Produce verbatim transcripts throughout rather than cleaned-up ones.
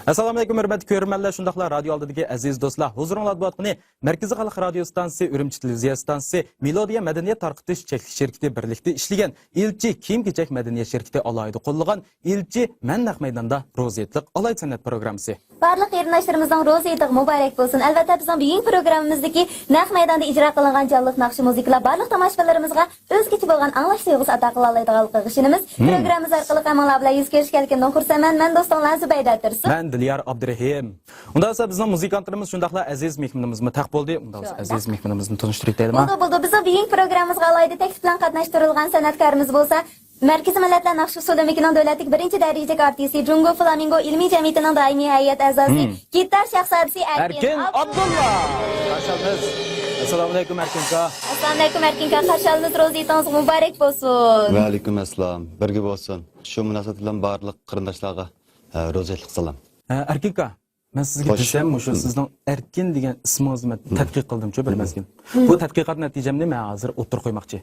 ئەسسالامۇئەلەيكۇم، ھۆرمەتلىك كۆرۈرمەنلەر، شۇنداقلا رادىيو ئالدىدىكى ئەزىز دوستلار. ھۇزۇرۇڭلاردا بولۇۋاتقىنى مەركىزىي خەلق رادىيو ئىستانسىسى، ئۈرۈمچى تېلېۋىزىيە ئىستانسىسى، مېلودىيە مەدەنىيەت تارقىتىش چەكلىك شىركىتى بىرلىكتە ئىشلىگەن ئىلچى كىيىم-كېچەك مەدەنىيەت شىركىتى ئالاھىدە قوللىغان ئىلچى مەن نەق مەيداندا روزا ھېيتلىق ئالاھىدە سەنئەت پروگراممىسى. بارلىق قېرىنداشلىرىمىزنىڭ روزا ھېيتىغا مۇبارەك بولسۇن. ئەلۋەتتە، بىزنىڭ بۈگۈنكى پروگراممىمىزدىكى نەق مەيداندا ئىجرا قىلىنغان جانلىق ناخشا مۇزىكىلار بارلىق تاماشىبىنلىرىمىزغا ئۆزگىچە بولغان ئاڭلاش تۇيغۇسى ئاتا قىلالايدىغانلىقىغا ئىشىنىمىز. مم. پروگراممىمىز ئارقىلىق ھەممىڭلار بىلەن يۈز كۆرۈشكەنلىكىمدىن خۇرسەنمەن. مەن دوستۇڭلار زۇبەيدە تۇرسۇن. مەن دىليار ئابدۇرېھىم. ئۇنداق بولسا بىزنىڭ مۇزىكانتلىرىمىز، شۇنداقلا ئەزىز مېھمىنىمىزمۇ تەق بولدى. ئۇنداق بولسا شۇنداق. ئەزىز مېھمىنىمىزنى تونۇشتۇرۇپ ئۆتەيلىما؟ بولدى، بولدى. بىزنىڭ بۈگۈنكى پروگراممىمىزغا ئالاھىدە تەكلىپ بىلەن قاتناشتۇرۇلغان سەنئەتكارىمىز بولسا مەركىزىي مىللەتلەر ناخشا ئۇسسۇل ئۆمىكىنىڭ دۆلەتلىك بىرىنچى دەرىجىلىك ئارتىسى، جۇڭگو فلامىنگو ئىلمىي جەمئىيىتىنىڭ دائىمىي ھەيئەت ئەزاسى، مم. گىتار شاھزادىسى ئەركىن ئەركىن ئابدۇللا. ئابدۇللا. قارشى ئالىمىز. ئەسسالامۇئەلەيكۇم، ئەركىن ئاكا. ئەسسالامۇئەلەيكۇم، ئەركىن ئاكا. قارشى ئالىمىز، روزا ھېيتىڭىز مۇبارەك بولسۇن. ۋەئەلەيكۇم ئەسسالام. بىرگە بولسۇن. شۇ مۇناسىۋەت بىلەن بارلىق قېرىنداشلارغا، ئە، روزا ھېيتلىق سالام. ئە، ئەركىن ئاكا، مەن سىزگە خوش. دېسەم، مۇشۇ سىزنىڭ ئەركىن دېگەن ئىسمىڭىزنى مەن مم. تەتقىق قىلدىمچۇ بىر مم. مەزگىل. مم. بۇ تەتقىقات نەتىجەمنى مەن ھازىر ئوتتۇرىغا قويماقچى.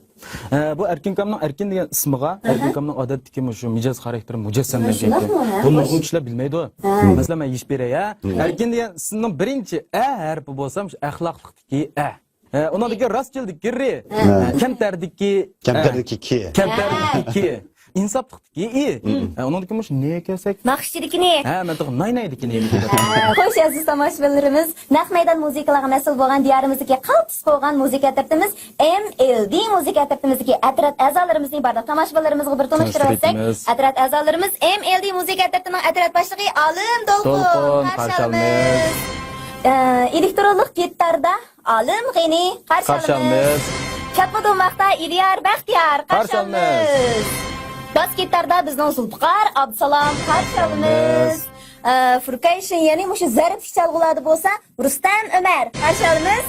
ئە، بۇ ئەركىن ئاكامنىڭ ئەركىن دېگەن ئىسمىغا، ئەھە. ئەركىن ئاكامنىڭ ئادەتتىكى مۇشۇ مىجەز خاراكتېرى مۇجەسسەملەنگەن ئىكەن. شۇنداقمۇ، ھە؟ بۇنى نۇرغۇن كىشىلەر بىلمەيدۇ. ھە. مەسىلەن، مەن يېشىپ بېرەي، ھە؟ مم. ئەركىن دېگەن ئىسىمنىڭ بىرىنچى ئە ھەرپى بولسا مۇشۇ ئەخلاقلىقتىكى ئە. ھە، ئۇنىڭدىكى راستچىلدىكى رى. ھە. ھە، كەمتەردىكى، كەمتەردىكى ھە. كى. كەمتەردىكى ھە. كى. ئىنساپلىقتىكى ئى. مم. ھە، ئۇنىڭدىكى مۇشۇ نى كەلسەك. ناخشىچىدىكى نى. ھە، مەن تېخى ناي نايدىكى نى. ھە، خوش، ئەزىز تاماشىبىنلىرىمىز، نەق مەيدان مۇزىكىلارغا مەسئۇل بولغان دىيارىمىزدىكى قالتىس قوغان مۇزىكا ئەترىتىمىز، ئېم ئېل دى مۇزىكا ئەترىتىمىزدىكى ئەترەت ئەزالىرىمىزنى بارلىق تاماشىبىنلىرىمىزغا بىر تونۇشتۇرۇۋەتسەك. تونۇشتۇرۇۋېتىمىز. ئەترەت ئەزالىرىمىز، ئېم ئېل دى مۇزىكا ئەترىتىنىڭ ئەترەت باشلىقى ئالىم دولقۇن. دولقۇن، قارشى قارشى ئالىمىز. ئالىمىز. ئە، ئېلېكترونلۇق گىتاردا ئالىم غېنى، قارشى قارشى ئالىمىز. ئالىمىز. چاتما دوماقتا ئىليار بەختىيار، قارشى قارشى ئالىمىز. ئالىمىز. باس گىتاردا بىزنىڭ زۇلپىقار ئابدۇسالام، قارشى قارشى ئالىمىز. ئالىمىز. ئە، فۇركەيشن، يەنى مۇشۇ زەربلىك چالغۇلاردا بولسا رۇستەم ئۆمەر، قارشى ئالىمىز.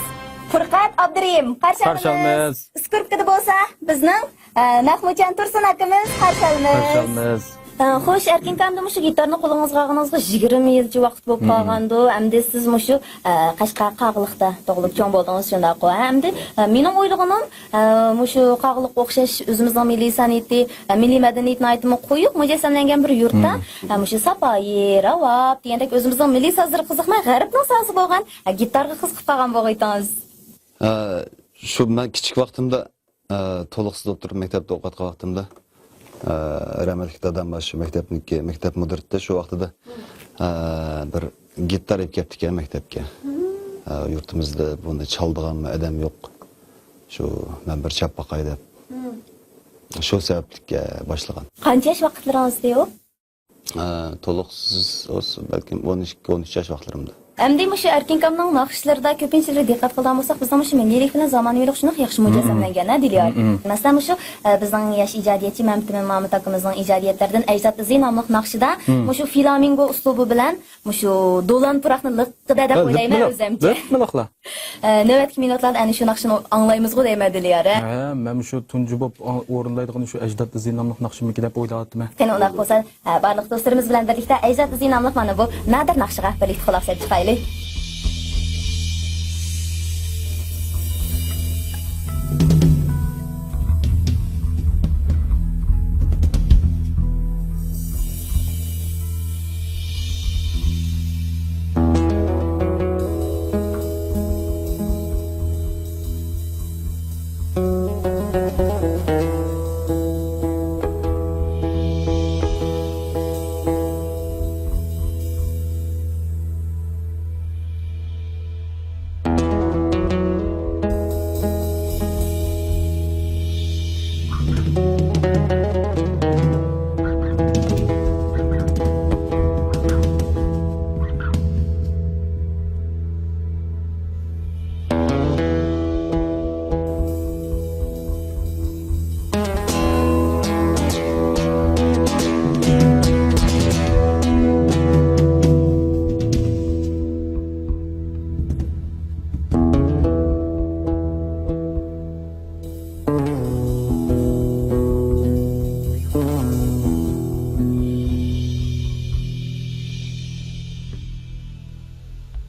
پۇرقەت ئابدۇرېھىم، قارشى قارشى ئالىمىز. ئالىمىز. ئۇسكۇرۇپكىدا بولسا بىزنىڭ، ئە، نەقمۇچان تۇرسۇن ئاكىمىز، قارشى ئالىمىز. قارشى ئالىمىز. ئە، خوش، ئەركىن ئاكا، ئەمدى مۇشۇ گىتارنى قولىڭىزغا ئالغىنىڭىزغا يىگىرمە يىلچە ۋاقىت بولۇپ مم. قالغاندۇ. ئەمدى سىز مۇشۇ، ئە، قەشقەر قاغىلىقتا تۇغۇلۇپ چوڭ بولدىڭىز، شۇنداققۇ؟ ھە، ئەمدى، ئە، مېنىڭ ئويلىغىنىم، ئە، مۇشۇ قاغىلىققا ئوخشاش ئۆزىمىزنىڭ مىللىي سەنئىتى، ئە، مىللىي مەدەنىيىتى ناھايىتىمۇ قويۇق مۇجەسسەملەنگەن بىر يۇرتتا، مم. ئە، مۇشۇ ساپايى، راۋاب دېگەندەك ئۆزىمىزنىڭ مىللىي سازلىرىغا قىزىقماي، غەربنىڭ سازى بولغان، ئە، گىتارغا قىزىقىپ قالغان بولغىيتىڭىز. ئە، شۇ مەن كىچىك ۋاقتىمدا ئە، تولۇقسىز ئوتتۇرا مەكتەپتە ئوقۇۋاتقان ۋاقتىمدا، ئە، رەھمەتلىك دادام بار شۇ مەكتەپنىڭكى مەكتەپ مۇدىرى ئىدى. شۇ ۋاقتىدا، ئە، بىر گىتار ئېلىپ كەپتىكەن مەكتەپكە. ئە، يۇرتىمىزدا بۇنى چالىدىغانمۇ ئادەم يوق. شۇ مەن بىر چاپ باقاي دەپ. شۇ سەۋەبلىك، ئە، باشلىغان. قانچە ياش ۋاقىتلىرىڭىزدا ئۇ؟ ئە، تولۇقسىز بولسا، بەلكىم ئون ئىككى، ئون ئۈچ ياش ۋاقىتلىرىمدا. ئەمدى مۇشۇ ئەركىن ئاكامنىڭ ناخشىلىرىدا كۆپىنچىلىك دىققەت قىلىدىغان بولساق، بىزنىڭ مۇشۇ مىللىيلىك بىلەن زامانىۋىلىق شۇنداق ياخشى مۇجەسسەملەنگەن، ھە، دىليار؟ مم. مەسىلەن، مۇشۇ، ئە، بىزنىڭ ياش ئىجادىيەتچى مەمتىمىن مامۇت ئاكىمىزنىڭ ئىجادىيەتلىرىدىن ئەجداد ئىزى ناملىق ناخشىدا مۇشۇ فلامىنگو ئۇسلۇبى بىلەن مۇشۇ دولان پۇراقنى لىققىدە دەپ ھە، ئويلايمەن لىقمىلىق، ئۆزۈمچە. لىقمىلىقلا. ئە، نۆۋەتتىكى مىنۇتلاردا ئەنە شۇ ناخشىنى ئاڭلايمىزغۇ دەيمەن، دىليار، ھە؟ ھە، مەن شۇ تۇنجى بولۇپ ئورۇنلايدىغىنى شۇ ئەجداد ئىزى ناملىق ناخشىمىكى دەپ ئويلاۋاتىمەن. قېنى، ئۇنداق بولسا، ئە، بارلىق دوستلىرىمىز بىلەن بىرلىكتە ئەجداد ئىزى ناملىق مانا بۇ نادىر ناخشىغا بىرلىكتە قۇلاق سېلىپ چىقايلى.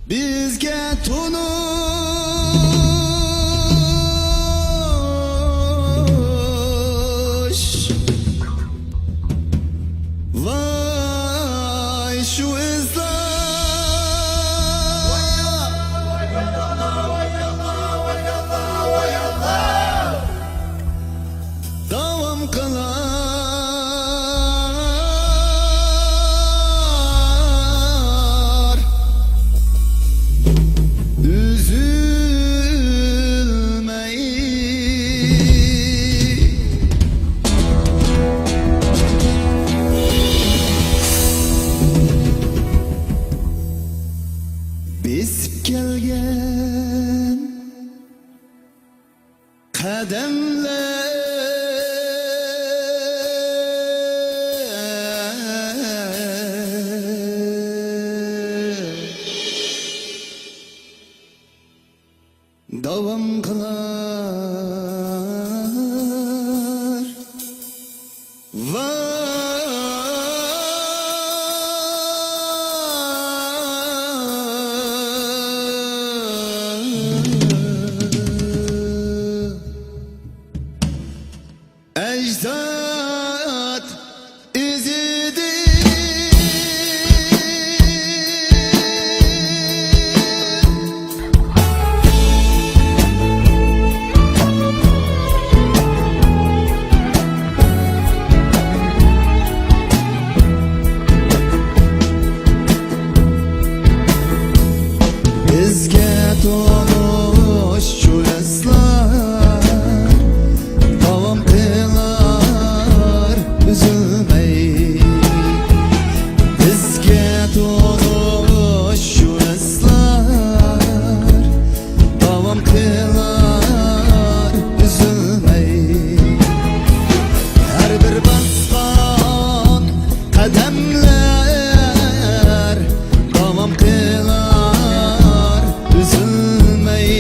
بىزگە تونۇش ۋاي شۇ ئىزلار. قەدەملەر داۋام قىلار. ئەجداد ئىزىدىن. بىزگە تونۇش شۇ ئەسلەر داۋام قىلار ئۈزۈلمەي. بىزگە تونۇش شۇ ئەسلەر داۋام قىلار ئۈزۈلمەي. ھەر بىر باسقان قەدەملەر داۋام قىلار ئۈزۈلمەي.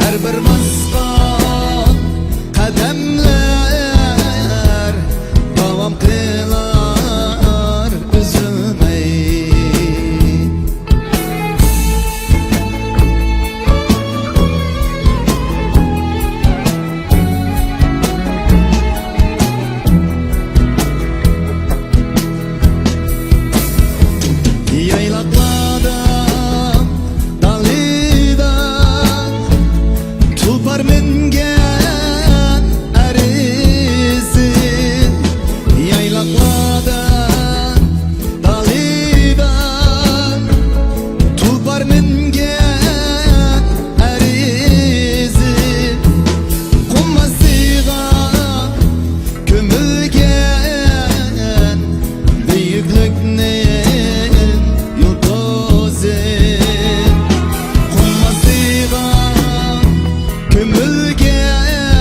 ھەر بىر باسقان قەدەملەر داۋام قىلار ئۈزۈلمەي. يايلاقلاردا، دالىدا تۇلپار مىنگەن ئەر ئىزى. يايلاقلاردا، دالىدا تۇلپار مىنگەن ئەر ئىزى. قۇم ئاستىغا كۆمۈلگەن بۈيۈكلۈكنىڭ يۇلتۇزى. قۇم ئاستىغا كۆمۈلگەن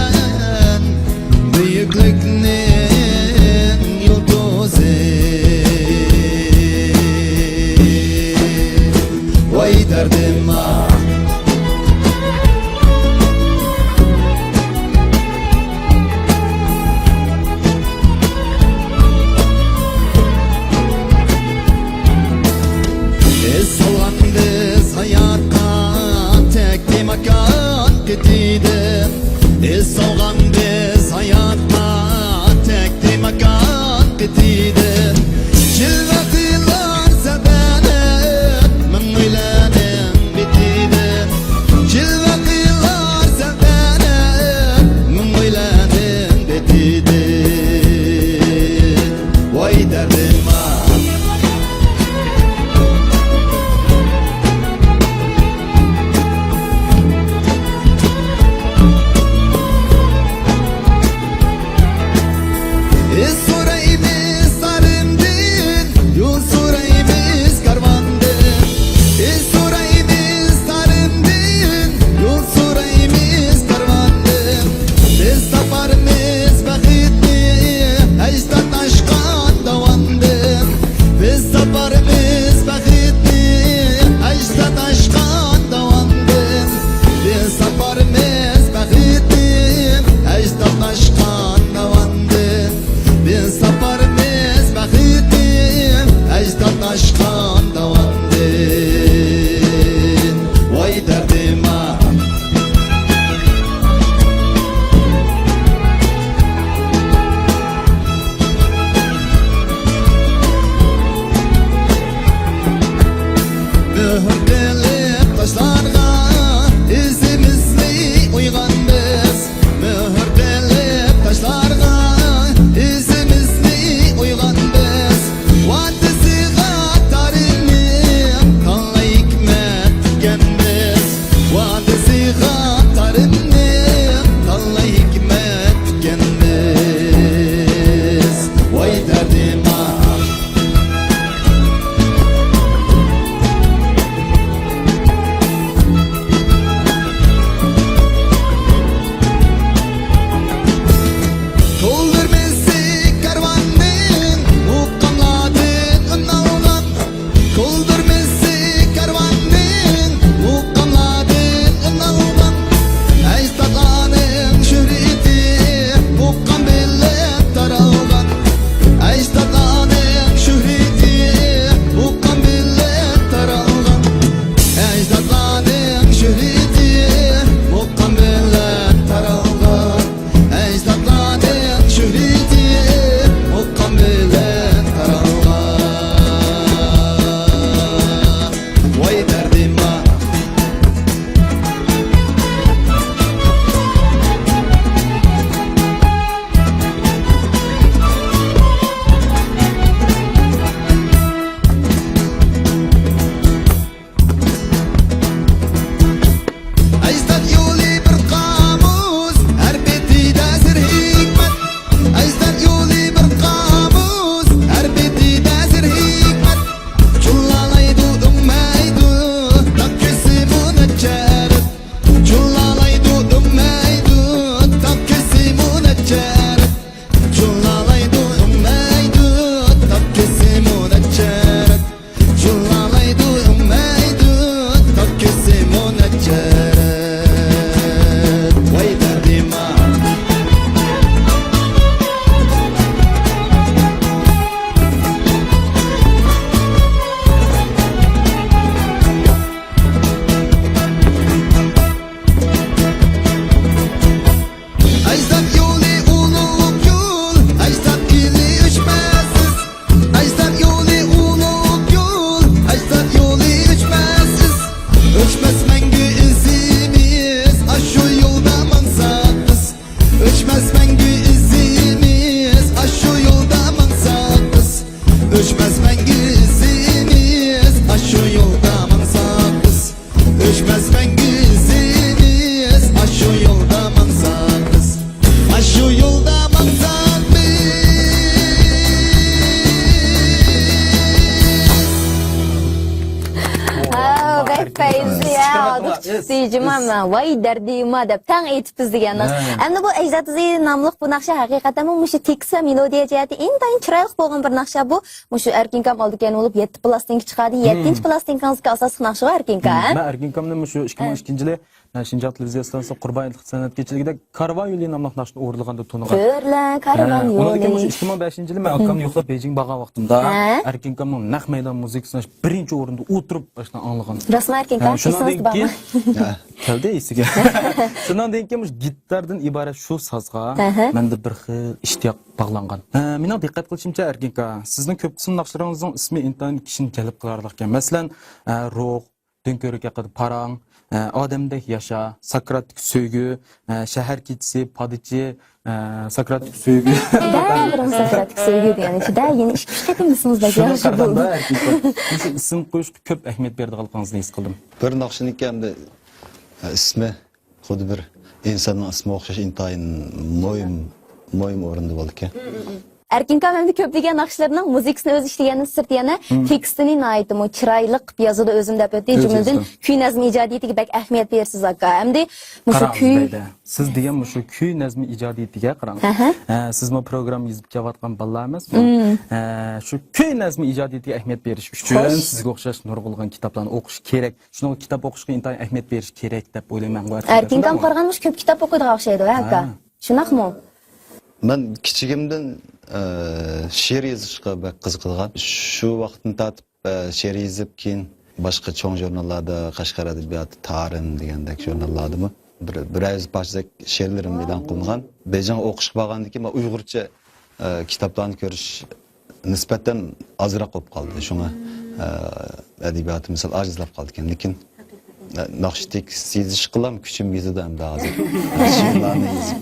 بۈيۈكلۈكنىڭ يۇلتۇزى. ۋاي دەردىم ئاھ. ئىز سالغان بىز ھاياتقا، تەكلىماكان قېتىدە. ئىز سالغان بىز ھاياتقا، تەكلىماكان قېتىدە. جىلۋە قىلار سەبەنەم مىڭ ئۆيلەرنىڭ بېتىدە. يا، ئادۇق چىقتى، جۇمۇ، ۋاي دەردىما دەپ تەڭ ئېيتىپسىز دېگەن. ھە. ئەمدى بۇ ئەجداد ئىزى ناملىق بۇ ناخشا ھەقىقەتەنمۇ مۇشۇ تېكىست ۋە مېلودىيە جەھەتتە ئىنتايىن چىرايلىق بولغان بىر ناخشا بۇ. مۇشۇ ئەركىنكام ئالدى كەينى بولۇپ يەتتە پلاستىنكا چىقاردى. يەتتىنچى پلاستىنكىڭىزدىكى ئاساسلىق ناخشىغۇ ئەركىنكا، ھە؟ مەن ئەركىنكامنى مۇشۇ ئىككى مىڭ ئىككىنچى يىلى، ھە، شىنجاڭ تېلېۋىزىيە ئىستانسىسى قۇربان ھېيتلىق سەنئەت كېچىلىكىدە كارۋان يولى ناملىق ناخشىنى ئورۇنلىغاندا تونۇغان. كۆرلەر كارۋان يولى. ھە، ئۇنىڭدىن كېيىن مۇشۇ ئىككى مىڭ بەشىنچى يىلى مەن ئاكامنى يوقلاپ بېيجىڭغا بارغان ۋاقتىمدا، ھە، ئەركىنكامنىڭ نەق مەيدان مۇزىكىسىنى بىرىنچى ئورۇندا ئولتۇرۇپ ئاشۇنداق ئاڭلىغان. راستمۇ ئەركىنكا؟ ھە، شۇنىڭدىن كېيىن، ھە، كەلدى ئېسىگە. شۇنىڭدىن كېيىن مۇشۇ گىتاردىن ئىبارەت شۇ سازغا مەندە بىر خىل ئىشتىياق باغلانغان. ھە، مېنىڭ دىققەت قىلىشىمچە، ئەركىنكا، سىزنىڭ كۆپ قىسىم ناخشىلىرىڭىزنىڭ ئىسمى ئىنتايىن كىشىنى جەلپ قىلارلىق ئىكەن. مەسىلەن، ھە، روھ، دۆڭكۆۋرۈك ھەققىدە پاراڭ، ئە، ئادەمدەك ياشا، ساكراتتىك سۆيگۈ، ئە، شەھەر كېچىسى، پادىچى، ئە، ساكراتتىك سۆيگۈ. دەل بىر ساكراتتىك سۆيگۈ دېگەن ئىچىدە يەنە ئىككى ئۈچ قېتىم ئېسىڭىزدە ياخشى بولدى. شۇنىڭغا قارىغاندا، ئەركىنكا، مۇشۇ ئىسىم قويۇشقا كۆپ ئەھمىيەت بېرىدىغانلىقىڭىزنى ھېس قىلدىم. بىر ناخشىنىڭكى ئەمدى، ئە، ئىسمى خۇددى بىر ئىنساننىڭ ئىسمىغا ئوخشاش ئىنتايىن مۇھىم، مۇھىم ئورۇندا بولىدىكەن. ئەركىنكام ئەمدى كۆپلىگەن ناخشىلىرىنىڭ مۇزىكىسىنى ئۆزى ئىشلىگەندىن سىرت يەنە تېكىستىنى ناھايىتىمۇ چىرايلىق يازىدۇ، ئۆزۈم دەپ ئۆتتى. جۈملىدىن كۈي نەزمە ئىجادىيىتىگە بەك ئەھمىيەت بېرىسىز، ئاكا. ئەمدى مۇشۇ كۈي، سىز دېگەن مۇشۇ كۈي نەزمە ئىجادىيىتىگە قاراڭ. ھە، سىزمۇ پروگرامما يېزىپ كېلىۋاتقان بالىلارمىز. ھە، شۇ كۈي نەزمە ئىجادىيىتىگە ئەھمىيەت بېرىش ئۈچۈن سىزگە ئوخشاش نۇرغۇنلىغان كىتابلارنى ئوقۇش كېرەك. شۇنىڭغا كىتاب ئوقۇشقا ئىنتايىن ئەھمىيەت بېرىش كېرەك دەپ ئويلايمەن. ئەركىنكامغا قارىغاندا مۇشۇ كۆپ كىتاب ئوقۇيدىغان ئوخشايدۇ، ھە، ئاكا؟ شۇنداقمۇ؟ مەن كىچىكىمدىن، ئە، شېئىر يېزىشقا بەك قىزىقىدىغان. شۇ ۋاقىتتىن تارتىپ، ئە، شېئىر يېزىپ، كېيىن باشقا چوڭ ژۇرناللاردا، قەشقەر ئەدەبىياتى، تارىم دېگەندەك ژۇرناللاردىمۇ بىر، بىرەر يۈز پارچىدەك شېئىرلىرىم ئېلان قىلىنغان. بېيجىڭغا ئوقۇشقا بارغاندىن كېيىن مەن ئۇيغۇرچە، ئە، كىتابلارنى كۆرۈش نىسبەتەن ئازراق بولۇپ قالدى. شۇڭا، ئە، ئەدەبىياتىم سەل ئاجىزلاپ قالدىكەن. لېكىن، ئە، ناخشا تېكىست يېزىشقىلا كۈچۈم يېتىدۇ ئەمدى ھازىر. شېئىرلارنى يېزىپ.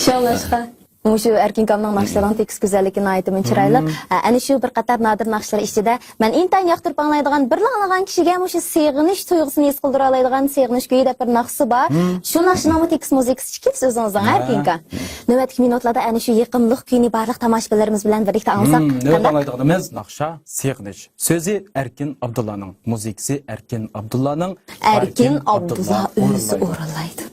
شۇڭلاشقا مۇشۇ ئەركىنكامنىڭ ناخشىلىرىنىڭ تېكىست گۈزەللىكى ناھايىتىمۇ چىرايلىق. ئە، ئەنە شۇ بىر قاتار نادىر ناخشىلار ئىچىدە مەن ئىنتايىن ياقتۇرۇپ ئاڭلايدىغان، بىرلا ئاڭلىغان كىشىگە مۇشۇ سېغىنىش تۇيغۇسىنى ھېس قىلدۇرالايدىغان سېغىنىش كۈيى دەپ بىر ناخشىسى بار. شۇ ناخشىنىڭمۇ تېكىست مۇزىكىسى چىقىپسىز ئۆزىڭىزنىڭ، ھە، ئەركىنكا. نۆۋەتتىكى مىنۇتلاردا ئەنە شۇ يېقىملىق كۈينى بارلىق تاماشىبىنلىرىمىز بىلەن بىرلىكتە ئاڭلىساق قانداق؟ نۆۋەتتە ئاڭلايدىغىنىمىز ناخشا سېغىنىش. سۆزى ئەركىن ئابدۇللانىڭ، مۇزىكىسى ئەركىن ئابدۇللانىڭ. ئەركىن ئابدۇللا ئۆزى ئورۇنلايدۇ.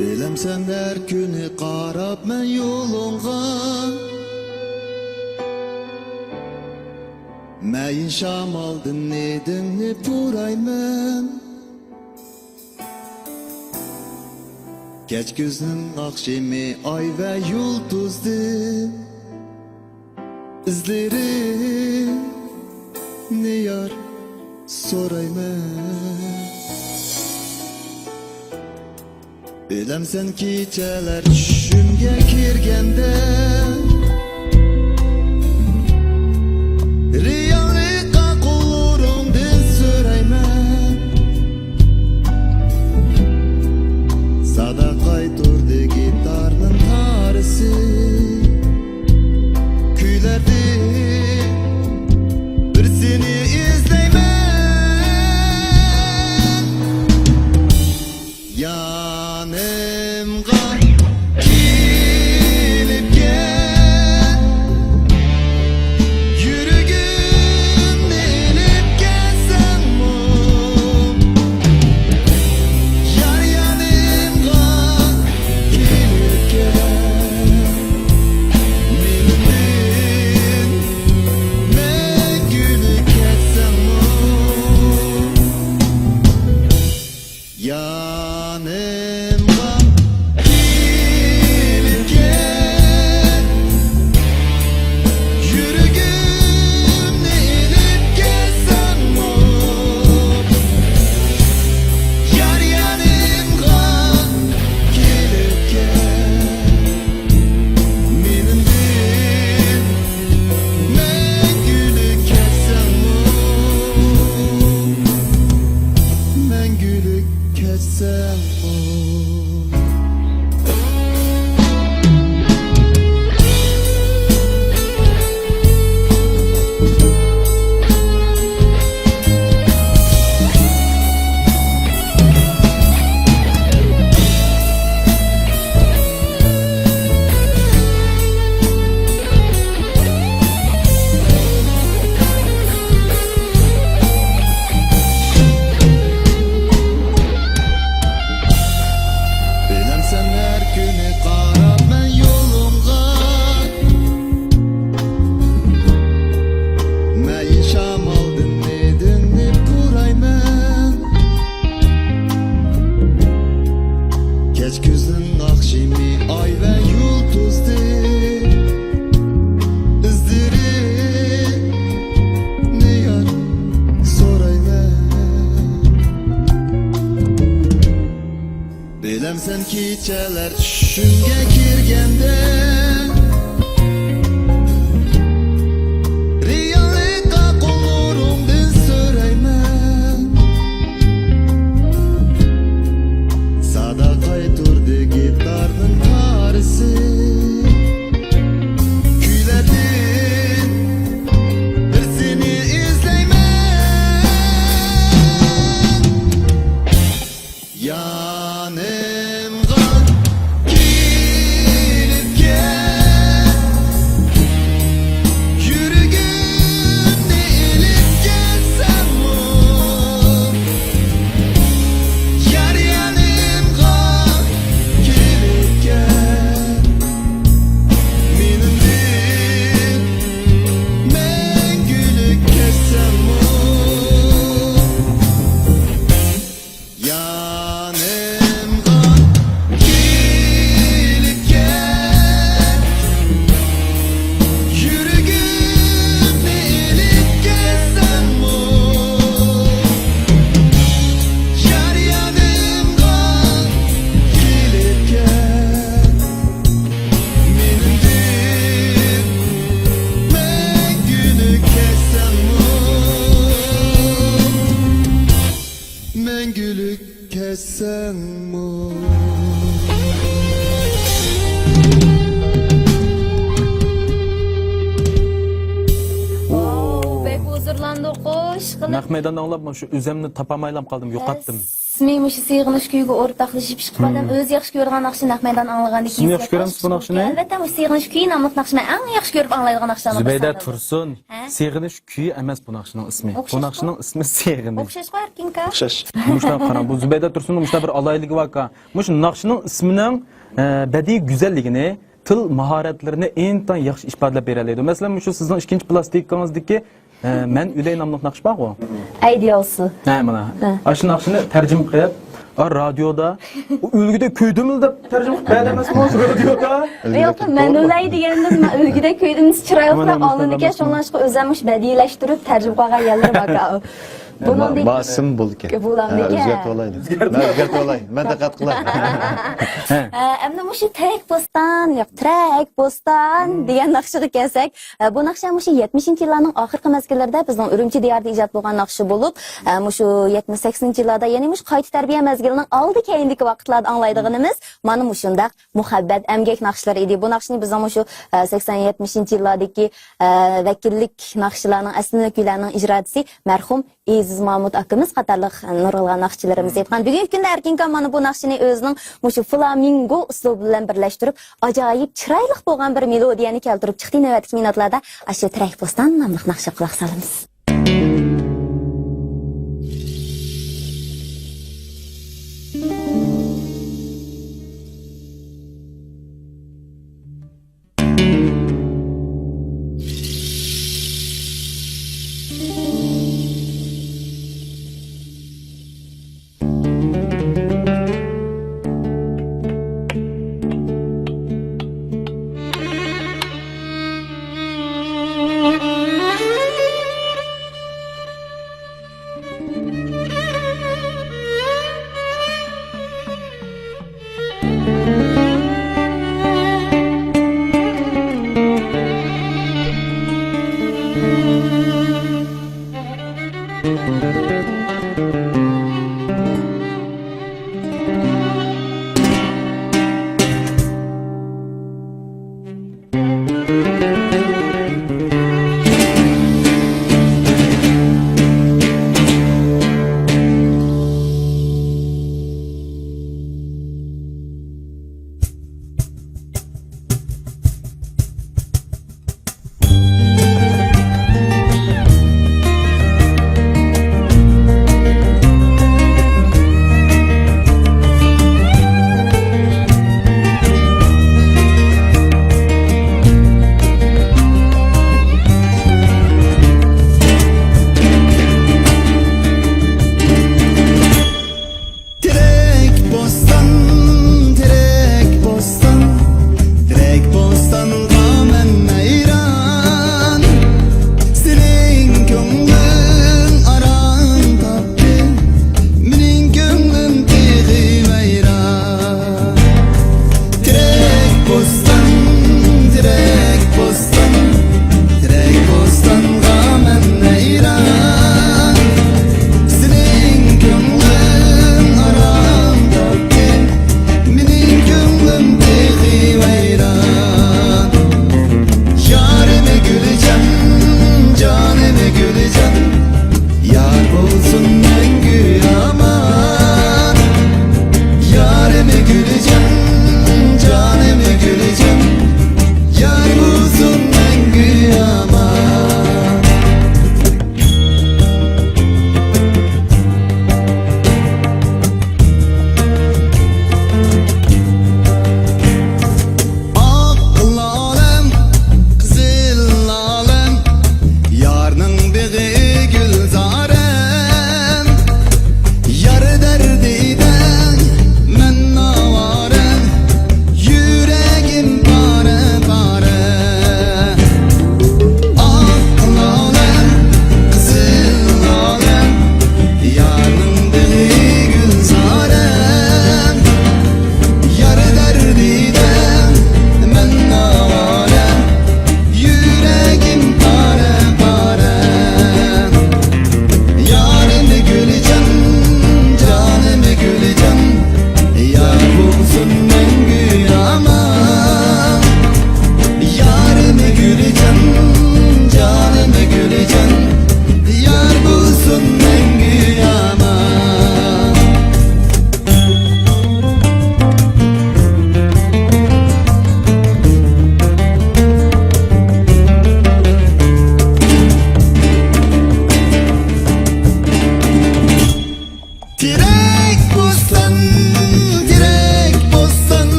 بىلەمسەن، ھەر كۈنى قاراپ مەن يولۇڭغا، مەيىن شامالدىن ھىدىڭنى پۇرايمەن. كەچ كۈزنىڭ ئاخشىمى، ئاي ۋە يۇلتۇزدىن ئىزلىرىمنى يار سورايمەن. بىلەمسەن، كېچەلەر چۈشۈمگە كىرگەندە، رېئاللىققا قوللىرىڭدىن سۆرەيمەن. سادا قايتۇردى گىتارنىڭ تارىسى. كۈيلەردىن بىرسىنى ئىزدەيمەن. يانىمغا كېلىپ كېچىلەر چۈشۈمگە كىرگەندە، رېئاللىققا قوللىرىڭدىن سۆرەيمەن. سادا قايتۇردى گىتارنىڭ تارىسى. كۈيلەردىن بىرسىنى ئىزلەيمەن. يانىمغا كېلىپ كەل، يۈرىكىمنى ئېلىپ كەلسەڭمۇ، يار يانىمغا كېلىپ كەل، مېنىڭدىن مەڭگۈلۈك كەتسەڭمۇ. يانىمغا كېلىپ كەل، يۈرىكىمنى ئېلىپ كەتسەڭمۇ، يار يانىمغا كېلىپ كەل، مېنىڭدىن مەڭگۈلۈك كەتسەڭمۇ. مەڭگۈلۈك كەتسەڭمۇ. ۋاۋ، بەك ھۇزۇرلاندۇق، خوش قىلىپ. نەق مەيداندا ئاڭلاپ، مانا شۇ ئۆزۈمنى تاپالمايلا قالدىم، يوقاتتىم. ئىسمى مۇشۇ سېغىنىش كۈيىگە ئورتاقلىشىپ ئىشقىپ ئادەم ئۆزى ياخشى كۆرىدىغان ناخشا نەق مەيداندا ئاڭلىغاندىن كېيىن سىزمۇ ياخشى كۆرەمسىز بۇ ناخشىنى؟ ئەلۋەتتە، مۇشۇ سېغىنىش كۈيى ناملىق ناخشا مەن ئەڭ ياخشى كۆرۈپ ئاڭلايدىغان ناخشىلارنىڭ بىرسى. زۇبەيدە تۇرسۇن. ھە؟ سېغىنىش كۈيى ئەمەس بۇ ناخشىنىڭ ئىسمى. بۇ ناخشىنىڭ ئىسمى سېغىنىش. ئوخشاشقۇ ئەركىنكا. ئوخشاش. مۇشۇنداق قاراڭ، بۇ زۇبەيدە تۇرسۇننىڭ مۇشۇنداق بىر ئالاھىدىلىكى باركەن. مۇشۇ ناخشىنىڭ ئىسمىنىڭ، ئە، بەدىئىي گۈزەللىكىنى، تىل ماھارەتلىرىنى ئىنتايىن ياخشى ئىپادىلەپ بېرەلەيدۇ. مەسىلەن، مۇشۇ سىزنىڭ ئىككىنچى پلاستىنكىڭىزدىكى، ئە، مەن ئۆلەي ناملىق ناخشا بارغۇ. ئايدىيالسى. ھە، مانا. ھە. ئاشۇ ناخشىنى تەرجىمە قىلىپ، ئا، رادىيودا، ئۇ ئۆلگۈدەك كۆيدۈملا دەپ تەرجىمە قىلىپ بەردى ئەمەسمۇ ئاشۇ رادىيودا؟ ياق، مەن ئۆلەي دېگەندىن مەن ئۆلگۈدەك كۆيدۈم چىرايلىق دەپ ئاڭلىنىدىكەن، شۇڭلاشقا ئۆزۈم مۇشۇ بەدىئىيلەشتۈرۈپ تەرجىمە قىلغان يەرلىرى باركەن. بۇنىڭدىكى باسىم بولىدىكەن. بۇلامدىكەن. ئۆزگەرتىۋالايلى. مەن ئۆزگەرتىۋالاي. مەن دىققەت قىلاي. ھە. ئە، ئەمدى مۇشۇ تەرەك بوستان، ياق، تىرەك بوستان دېگەن ناخشىغا كەلسەك، ئە، بۇ ناخشا مۇشۇ يەتمىشىنچى يىللارنىڭ ئاخىرقى مەزگىللىرىدە بىزنىڭ ئۈرۈمچى دىيارىدا ئىجاد بولغان ناخشا بولۇپ، ئە، مۇشۇ يەتمىش سەكسىنىنچى يىللاردا، يەنى مۇشۇ قايتا تەربىيە مەزگىلىنىڭ ئالدى كەينىدىكى ۋاقىتلاردا ئاڭلايدىغىنىمىز مانا مۇشۇنداق مۇھەببەت ئەمگەك ناخشىلىرى ئىدى. بۇ ناخشىنى بىزنىڭ مۇشۇ، ئە، سەكسەن يەتمىشىنچى يىللاردىكى، ئە، ۋەكىللىك ناخشىلارنىڭ ئەسلىنىلىك كۈيلەرنىڭ ئىجرادىسى مەرھۇم ئېزىز مامۇت ئاكىمىز قاتارلىق نۇرغۇنلىغان ناخشىچىلىرىمىز ئېيتقان. بۈگۈنكى كۈندە ئەركىنكا مانا بۇ ناخشىنى ئۆزىنىڭ مۇشۇ فلامىنگو ئۇسلۇبى بىلەن بىرلەشتۈرۈپ، ئاجايىپ چىرايلىق بولغان بىر مېلودىيەنى كەلتۈرۈپ چىقتى. نۆۋەتتىكى مىنۇتلاردا ئاشۇ تىرەك بوستان ناملىق ناخشىغا قۇلاق سالىمىز.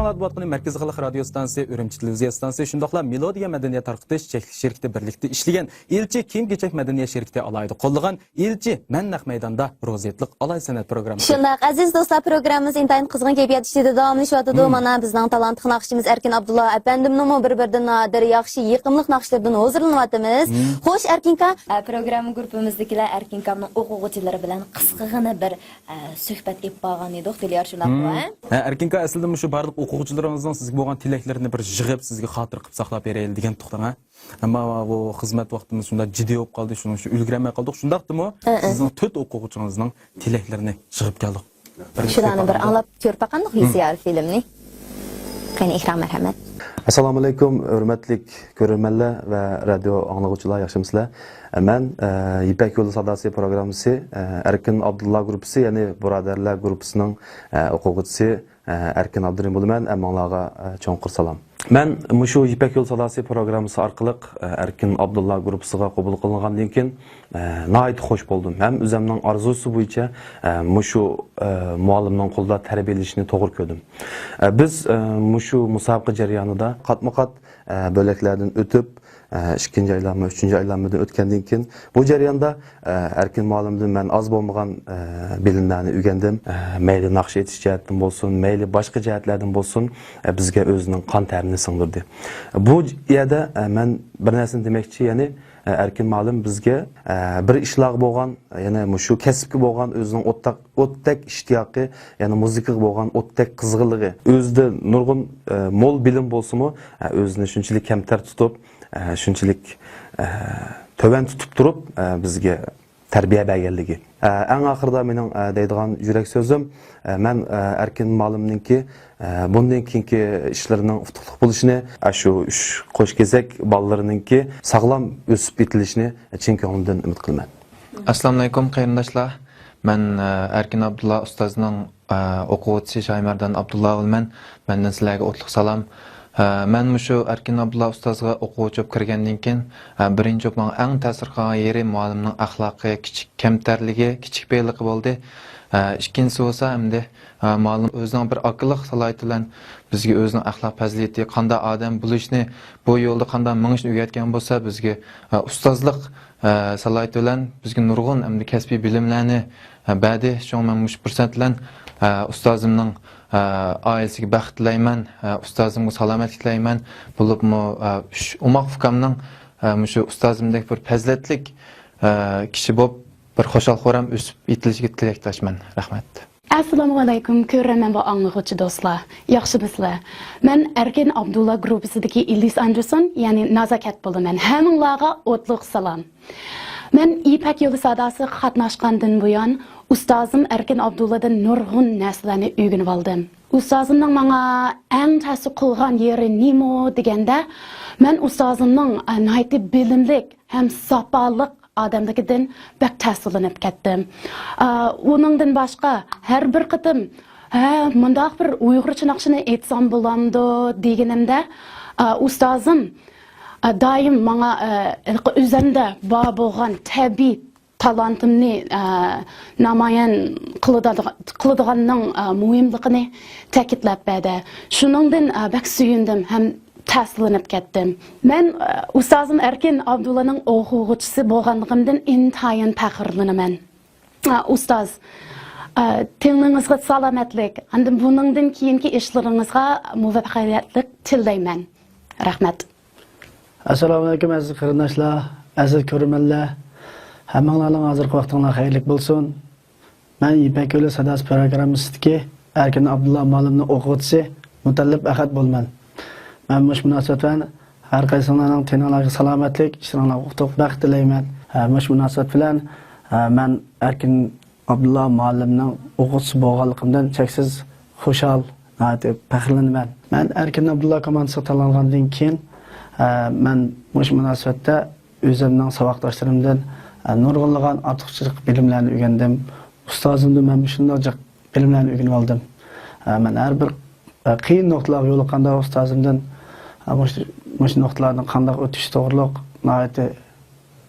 ئاڭلىۋاتقىنى مەركىزىي خەلق رادىيو ئىستانسىسى، ئۈرۈمچى تېلېۋىزىيە ئىستانسىسى شۇنداقلا مېلودىيە مەدەنىيەت تارقىتىش چەكلىك شىركىتى بىرلىكتە ئىشلىگەن ئىلچى كىيىم-كېچەك مەدەنىيەت شىركىتى ئالاھىدە قوللىغان ئىلچى مەن نەق مەيداندا روزى ھېيتلىق ئالاھىدە سەنئەت پروگراممىسى. شۇنداق، ئەزىز دوستلار، پروگراممىمىز ئىنتايىن قىزغىن كەيپىيات ئىچىدە داۋاملىشىۋاتىدۇ. مم. مانا، بىزنىڭ تالانتلىق ناخشىچىمىز ئەركىن ئابدۇللا ئەپەندىمنىڭمۇ بىر-بىردىن نادىر ياخشى، يېقىملىق ناخشىلىرىدىن ھۇزۇرلىنىۋاتىمىز. مم. خوش، ئەركىنكا، ئە، پروگرامما گۇرۇپپىمىزدىكىلەر ئەركىنكامنىڭ ئوقۇغۇچىلىرى بىلەن قىسقىغىنا بىر، ئە، سۆھبەت ئېلىپ بارغان ئىدۇق، دىليار، شۇنداقمۇ، مم. ھە؟ ھە، ئەركىنكا، ئەسلىدە مۇشۇ بارلىق ئوقۇغۇچىلىرىڭىزنىڭ سىزگە بولغان تىلەكلىرىنى بىر يىغىپ، سىزگە خاتىرە قىلىپ ساقلاپ بېرەيلى دېگەن توختاڭ، ھە؟ ئەمما بۇ خىزمەت ۋاقتىمىز شۇنداق جىددىي بولۇپ قالدى، شۇنىڭ ئۈچۈن ئۈلگۈرەلمەي قالدۇق. شۇنداقتىمۇ، ھە، ھە. سىزنىڭ تۆت ئوقۇغۇچىڭىزنىڭ تىلەكلىرىنى يىغىپ كەلدۇق. شۇلارنى بىر ئاڭلاپ كۆرۈپ باقامدۇق، ھە. ۋى سى ئار فىلىمنى. قېنى، ئېكران، مەرھەمەت. ئەسسالامۇ ئەلەيكۇم، ھۆرمەتلىك كۆرۈرمەنلەر ۋە رادىيو ئاڭلىغۇچىلار، ياخشىمۇسىلەر؟ مەن، ئە، يىپەك يولى ساداسى پروگراممىسى، ئە، ئەركىن ئابدۇللا گۇرۇپپىسى، يەنى بۇرادەرلەر گۇرۇپپىسىنىڭ، ئە، ئوقۇغۇچىسى، ئە، ئەركىن ئابدۇرېھىم بولىمەن. ھەممىڭلارغا، ئە، چوڭقۇر سالام. مەن مۇشۇ يىپەك يولى ساداسى پروگراممىسى ئارقىلىق، ئە، ئەركىن ئابدۇللا گۇرۇپپىسىغا قوبۇل قىلىنغاندىن كېيىن، ئە، ناھايىتى خوش بولدۇم ھەم ئۆزۈمنىڭ ئارزۇسى بويىچە، ئە، مۇشۇ، ئە، مۇئەللىمنىڭ قولىدا تەربىيەلىنىشنى توغرا كۆردۈم. ئە، بىز، ئە، مۇشۇ مۇسابىقە جەريانىدا قاتمۇ-قات، ئە، بۆلەكلەردىن ئۆتۈپ، ئە، ئىككىنچى ئايلانما، ئۈچىنچى ئايلانمىدىن ئۆتكەندىن كېيىن، بۇ جەرياندا، ئە، ئەركىن مۇئەللىمدىن مەن ئاز بولمىغان، ئە، بىلىملەرنى ئۆگەندىم. ئە، مەيلى ناخشا ئېيتىش جەھەتتىن بولسۇن، مەيلى باشقا جەھەتلەردىن بولسۇن، ئە، بىزگە ئۆزىنىڭ قان تەرىنى سىڭدۈردى. بۇ يەردە، ئە، مەن بىر نەرسىنى دېمەكچى، يەنى، ئە، ئەركىن مۇئەللىم بىزگە، ئە، بىر ئىشلارغا بولغان، يەنى مۇشۇ كەسىپكە بولغان ئۆزىنىڭ ئوتتاق-، ئوتتەك ئىشتىياقى، يەنى مۇزىكىغا بولغان ئوتتەك قىزغىنلىقى، ئۆزىدە نۇرغۇن، ئە، مول بىلىم بولسىمۇ، ئە، ئۆزىنى شۇنچىلىك كەمتەر تۇتۇپ، ئە، شۇنچىلىك، ئە، تۆۋەن تۇتۇپ تۇرۇپ، ئە، بىزگە تەربىيە بەرگەنلىكى. ئە، ئەڭ ئاخىرىدا مېنىڭ، ئە، دەيدىغان يۈرەك سۆزۈم، ئە، مەن، ئە، ئەركىن مۇئەللىمنىڭكى، ئە، بۇندىن كېيىنكى ئىشلىرىنىڭ ئۇتۇقلۇق بولۇشىنى، ئە، شۇ ئۈچ قوش كېزەك بالىلىرىنىڭكى ساغلام ئۆسۈپ يېتىلىشىنى چىن كۆڭلۈمدىن ئۈمىد قىلىمەن. ئەسسالامۇئەلەيكۇم، قېرىنداشلار. مەن، ئە، ئەركىن ئابدۇللا ئۇستازنىڭ ئە، ئوقۇغۇچىسى شايمەردان ئابدۇللا بولىمەن. مەندىن سىلەرگە ئوتلۇق سالام. ئە، مەن مۇشۇ ئەركىن ئابدۇللا ئۇستازغا ئوقۇغۇچى بولۇپ كىرگەندىن كېيىن، ئە، بىرىنچى بولۇپ ماڭا ئەڭ تەسىر قىلغان يېرى مۇئەللىمنىڭ ئەخلاقى، كىچىك كەمتەرلىكى، كىچىك پېئىللىقى بولدى. ئە، ئىككىنچىسى بولسا ئەمدى، ئە، مۇئەللىم ئۆزىنىڭ بىر ئاكىلىق سالاھىيىتى بىلەن بىزگە ئۆزىنىڭ ئەخلاق پەزىلىتى، قانداق ئادەم بولۇشنى، بۇ يولدا قانداق مېڭىشنى ئۆگەتكەن بولسا، بىزگە، ئە، ئۇستازلىق، ئە، سالاھىيىتى بىلەن بىزگە نۇرغۇن ئەمدى كەسپىي بىلىملەرنى، ئە، بەردى. شۇڭا مەن مۇشۇ پۇرسەت بىلەن، ئە، ئۇستازىمنىڭ، ئە، ئائىلىسىگە بەخت تىلەيمەن، ئە، ئۇستازىمغا سالامەتلىك تىلەيمەن. بولۇپمۇ، ئە، ئۈچ ئوماق ئۇكامنىڭ، ئە، مۇشۇ ئۇستازىمدەك بىر پەزىلەتلىك، ئە، كىشى بولۇپ، بىر خۇشال-خۇرام ئۆسۈپ يېتىلىشىگە تىلەكداشمەن. رەھمەت. ئەسسالامۇئەلەيكۇم، كۆرۈرمەن ۋە ئاڭلىغۇچى دوستلار. ياخشىمۇسىلەر؟ مەن ئەركىن ئابدۇللا گۇرۇپپىسىدىكى ئىلىس ئاندېرسون، يەنى نازاكەت بولىمەن. ھەممىڭلارغا ئوتلۇق سالام. مەن يىپەك يولى ساداسىغا قاتناشقاندىن بۇيان، ئۇستازىم ئەركىن ئابدۇللادىن نۇرغۇن نەرسىلەرنى ئۆگىنىۋالدىم. ئۇستازىمنىڭ ماڭا ئەڭ تەسىر قىلغان يېرى نېمە دېگەندە، مەن ئۇستازىمنىڭ، ئە، ناھايىتى بىلىملىك ھەم ساپالىق ئادەملىكىدىن بەك تەسىرلىنىپ كەتتىم. ئا، ئۇنىڭدىن باشقا، ھەر بىر قېتىم، ھە، مۇنداق بىر ئۇيغۇرچە ناخشىنى ئېيتسام بولامدۇ دېگىنىمدە، ئا، ئۇستازىم، ئا، دائىم ماڭا، ئا، ئۆزۈمدە بار بولغان تەبىئىي تالانتىمنى، ئا، نامايان قىلىدىغ-، قىلىدىغاننىڭ، ئا، مۇھىملىقىنى تەكىتلەپ بەردى. شۇنىڭدىن، ئا، بەك سۆيۈندۈم ھەم تەسىرلىنىپ كەتتىم. مەن، ئە، ئۇستازىم ئەركىن ئابدۇللانىڭ ئوقۇغۇچىسى بولغانلىقىمدىن ئىنتايىن پەخىرلىنىمەن. ئە، ئۇستاز، ئە، تېنىڭىزغا سالامەتلىك، ئاندىن بۇنىڭدىن كېيىنكى ئىشلىرىڭىزغا مۇۋەپپەقىيەتلىك تىلەيمەن. رەھمەت. ئەسسالامۇئەلەيكۇم، ئەزىز قېرىنداشلار، ئەزىز كۆرۈرمەنلەر. ھەممىڭلارنىڭ ھازىرقى ۋاقتىڭلار خەيرلىك بولسۇن. مەن يىپەك يولى ساداسى پروگراممىسىدىكى ئەركىن ئابدۇللا مۇئەللىمنىڭ ئوقۇغۇچىسى مۇتەللىپ ئەخەت بولىمەن. مەن مۇشۇ مۇناسىۋەت بىلەن ھەر قايسىڭلارنىڭ تېنىڭلارغا سالامەتلىك، ئىشلىرىڭلارغا ئۇتۇق، بەخت تىلەيمەن. ھە، مۇشۇ مۇناسىۋەت بىلەن، ھە، مەن ئەركىن ئابدۇللا مۇئەللىمنىڭ ئوقۇغۇچىسى بولغانلىقىمدىن چەكسىز خۇشال، ناھايىتى پەخىرلىنىمەن. مەن ئەركىن ئابدۇللا كوماندىسىغا تاللانغاندىن كېيىن، ھە، مەن مۇشۇ مۇناسىۋەتتە ئۆزۈمنىڭ ساۋاقداشلىرىمدىن، ئە، نۇرغۇنلىغان ئارتۇقچىلىق بىلىملەرنى ئۆگەندىم. ئۇستازىمدىن مەن مۇشۇنداق جىق بىلىملەرنى ئۆگىنىۋالدىم. ئە، مەن ھەر بىر، ئە، قىيىن نۇقتىلارغا يولۇققاندا ئۇستازىمدىن، ئە، مۇشۇ، مۇشۇ نۇقتىلاردىن قانداق ئۆتۈش توغرۇلۇق ناھايىتى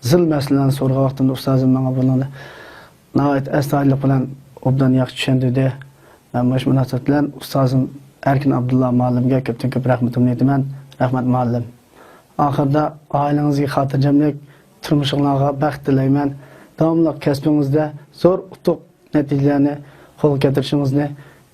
زىل مەسىلىلەرنى سورىغان ۋاقتىمدا ئۇستازىم ماڭا بۇنىڭدا ناھايىتى ئەستايىدىللىق بىلەن ئوبدان ياخشى چۈشەندۈردى. مەن مۇشۇ مۇناسىۋەت بىلەن ئۇستازىم ئەركىن ئابدۇللا مۇئەللىمگە كۆپتىن كۆپ رەھمىتىمنى ئېيتىمەن. رەھمەت، مۇئەللىم. ئاخىرىدا ئائىلىڭىزگە خاتىرجەملىك، تۇرمۇشۇڭلارغا بەخت تىلەيمەن. داۋاملىق كەسپىڭىزدە زور ئۇتۇق، نەتىجىلەرنى قولغا كەلتۈرۈشىڭىزنى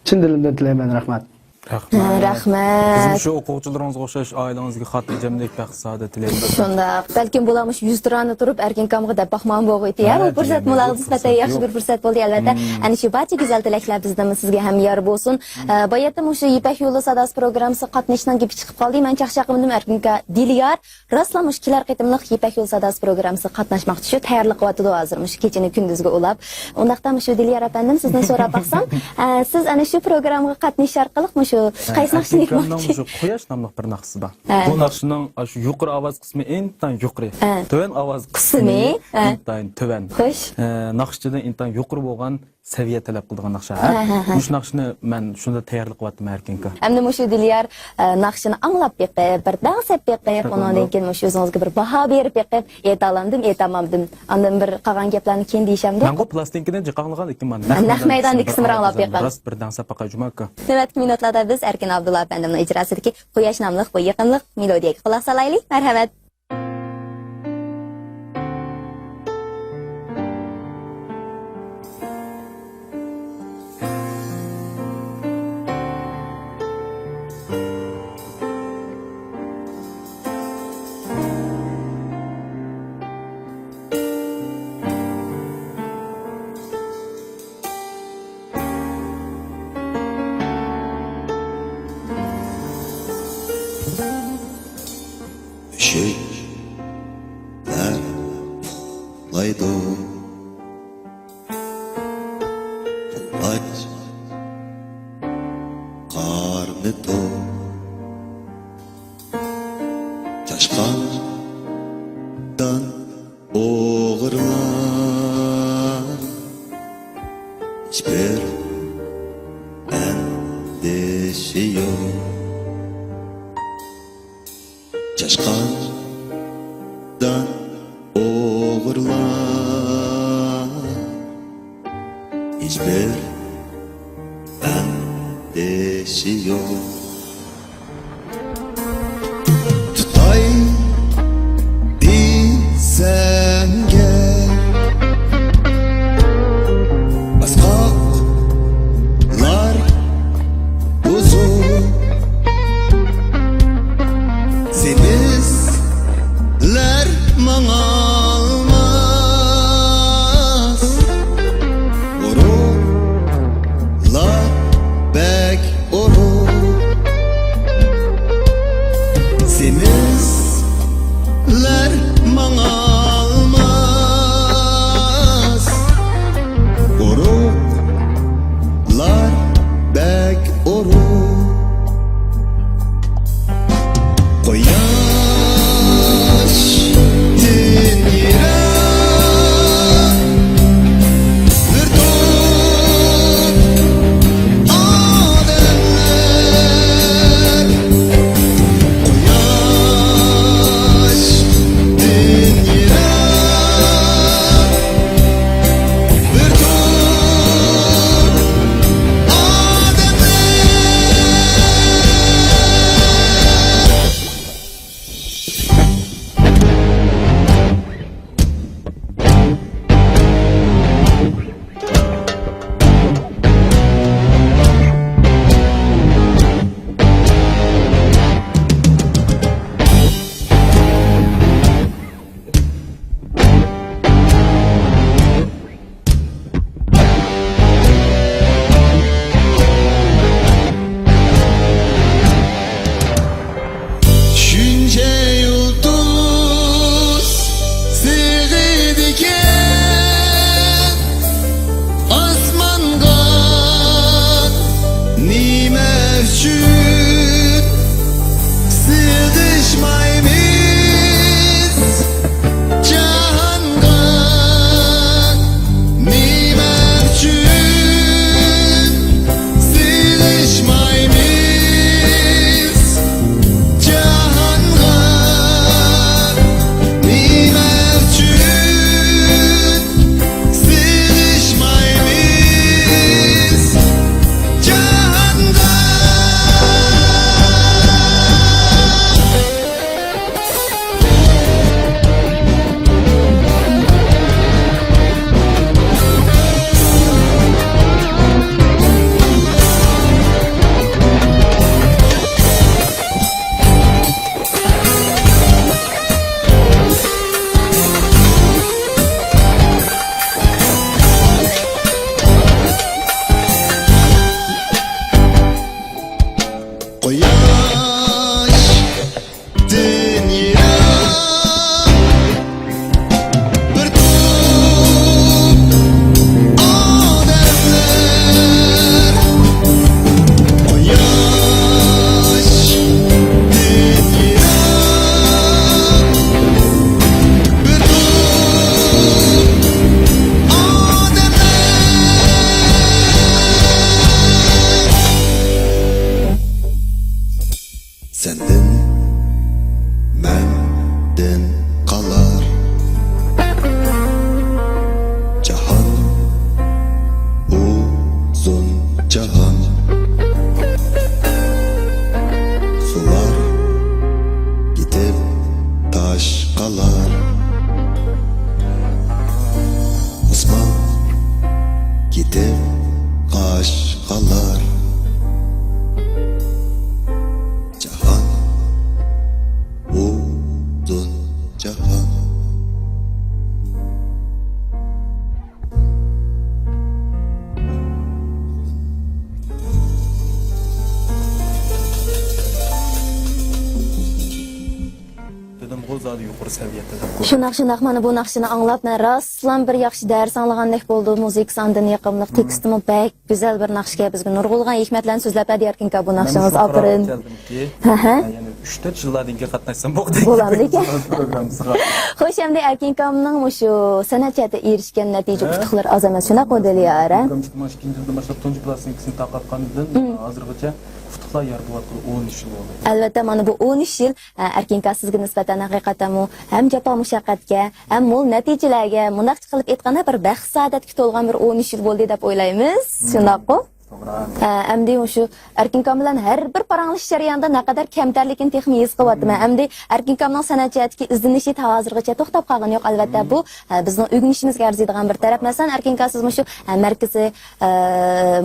چىن دىلىمدىن تىلەيمەن. رەھمەت. رەھمەت. رەھمەت. بىزمۇ شۇ ئوقۇغۇچىلىرىڭىزغا ئوخشاش ئائىلىڭىزگە خاتىرجەملىك، بەخت، سائادەت تىلەيمىز. شۇنداق. بەلكىم بۇلار مۇشۇ يۈزتۇرانە تۇرۇپ ئەركىن ئاكامغا دەپ باقمىغان بولغىيتى. ھە، بۇ پۇرسەت مۇلاھىزىسى ناھايىتى ياخشى بىر پۇرسەت بولدى، ئەلۋەتتە. ئەنە شۇ بارچە گۈزەل تىلەكلەر بىزدىنمۇ سىزگە ھەميار بولسۇن. ئە، باياتتا مۇشۇ يىپەك يولى ساداسى پروگراممىسىغا قاتنىشىشنىڭ گېپى چىقىپ قالدى. مەن چاقچاق قىلمىدىم، ئەركىن ئاكا دىليار. راستلا مۇشۇ كېلەر قېتىملىق يىپەك يولى ساداسى پروگراممىسىغا قاتناشماقچى شۇ، تەييارلىق قىلىۋاتىدۇ ھازىر مۇشۇ كېچىنى كۈندۈزگە ئۇلاپ. ئۇنداقتا مۇشۇ دىليار ئەپەندىم، سىزدىن سوراپ باقسام، ئە، سىز ئەنە شۇ پروگراممىغا قاتنىشىش ئارقىلىق مۇشۇ قايسى ناخشىنى ئېيتماقچى؟ مۇشۇ قۇياش ناملىق بىر ناخشىسى بار. ھە. بۇ ناخشىنىڭ ئاشۇ يۇقىرى ئاۋاز قىسمى ئىنتايىن يۇقىرى. ھە. تۆۋەن ئاۋاز قىسمى، قىسمى، ھە، ئىنتايىن تۆۋەن. خوش. ئە، ناخشىچىدىن ئىنتايىن يۇقىرى بولغان سەۋىيە تەلەپ قىلىدىغان ناخشا. ھە، ھە، ھە. مۇشۇ ناخشىنى مەن شۇنداق تەييارلىق قىلىۋاتىمەن ئەركىن ئاكا. ئەمدى مۇشۇ دىليار، ئە، ناخشىنى ئاڭلاپ بېقىپ، بىر دەڭسەپ بېقىپ، ئۇنىڭدىن كېيىن مۇشۇ ئۆزىڭىزگە بىر باھا بېرىپ بېقىپ، ئېيتالامدىم، ئېيتالمامدىم. ئاندىن بىر قالغان گەپلەرنى كېيىن دېيىشەمدۇ؟ مەنغۇ پىلاستىنكىنى جىقاڭلىغان ئىكەنمەن. نەق مەيداندىكىسىنى بىر ئاڭلاپ بېقىڭ. راست بىر دەڭسەپ باقاي جۇما ئاكا. نۆۋەتتىكى مىنۇتلاردا بىز ئەركىن ئابدۇللا ئەپەندىمنىڭ ئىجراسىدىكى قۇياش ناملىق بۇ يېقىملىق مېلودىيەگە قۇلاق سالايلى. مەرھەمەت. مۈشۈكلەر ئۇخلايدۇ، توڭغاچ قارنى توق، چاشقاندان ئوغرىلار ھېچبىر ئەندىشە يوق. چاشقاندان ئوغرىلار ھېچبىر ئەندىشە يوق. تۇتاي دېسەڭگە باسقاقلار بۇزۇپ، سېمىزلەر ماڭالماس. ئورۇقلار بەك ئورۇق، سېمىزلار ماڭالماس. ئورۇقلار بەك ئورۇق. قۇياشتىن يىراق بىر توپ ئادەملەر، قۇياشتىن يىراق بىر توپ ئادەملەر. شۇنچە يۇلتۇز سىغىدىكەن ئاسمانغا، نېمە ئۈچۈن سىغىشمايمىز؟ جاھانغا نېمە ئۈچۈن سىغىشمايمىز؟ جاھانغا نېمە ئۈچۈن دېدىمغۇ، زادى يۇقىرى سەۋىيەدە دەپ قويدۇم. شۇنداق، شۇنداق. مانا بۇ ناخشىنى ئاڭلاپ، مەن راستلا بىر ياخشى دەرس ئاڭلىغاندەك بولدۇم. مۇزىكىسى ئاندىن يېقىملىق، تېكىستىمۇ بەك گۈزەل بىر ناخشىكەن. بىزگە نۇرغۇنلىغان ھېكمەتلەرنى سۆزلەپ بەردى ئەركىن ئاكا بۇ ناخشىڭىز. ئاپىرىن. مەن شۇ قارارغا كەلدىمكى، ھە، ھە. يەنە ئۈچ تۆت يىللاردىن كېيىن قاتناشسام بولدى. بولامدىكەن. پروگراممىسىغا. خوش، ئەمدى ئەركىن ئاكامنىڭ مۇشۇ سەنئەت جەھەتتە ئېرىشكەن نەتىجە، ھە؟ ئۇتۇقلىرى ئاز ئەمەس، شۇنداقمۇ دىليارە؟ ئىككىنچى يىلدىن باشلاپ تۇنجى پىلاسىنكىسىنى تارقاتقاندىن ھازىرغىچە ئۇتۇقلار يار بولۇۋاتقىلى ئون ئۈچ يىل بولدى. ئەلۋەتتە، مانا بۇ ئون ئۈچ يىل، ئە، ئەركىن ئاكا سىزگە نىسبەتەن ھەقىقەتەنمۇ ھەم جاپا مۇشەققەتكە، ھەم مول نەتىجىلەرگە، مۇنداقچە قىلىپ ئېيتقاندا، بىر بەخت سائادەتكە تولغان بىر ئون ئۈچ يىل بولدى دەپ ئويلايمىز. شۇنداققۇ؟ توغرا. ئە، ئەمدى مۇشۇ ئەركىن ئاكام بىلەن ھەر بىر پاراڭلىشىش جەريانىدا نەقەدەر كەمتەرلىكىنى تېخىمۇ ھېس قىلىۋاتىمەن. ئەمدى ئەركىن ئاكامنىڭ سەنئەت جەھەتتىكى ئىزدىنىشى تا ھازىرغىچە توختاپ قالغىنى يوق. ئەلۋەتتە، بۇ، ئە، بىزنىڭ ئۆگىنىشىمىزگە ئەرزىيدىغان بىر تەرەپ. مەسىلەن، ئەركىن ئاكا سىز مۇشۇ، ئە، مەركىزىي، ئە،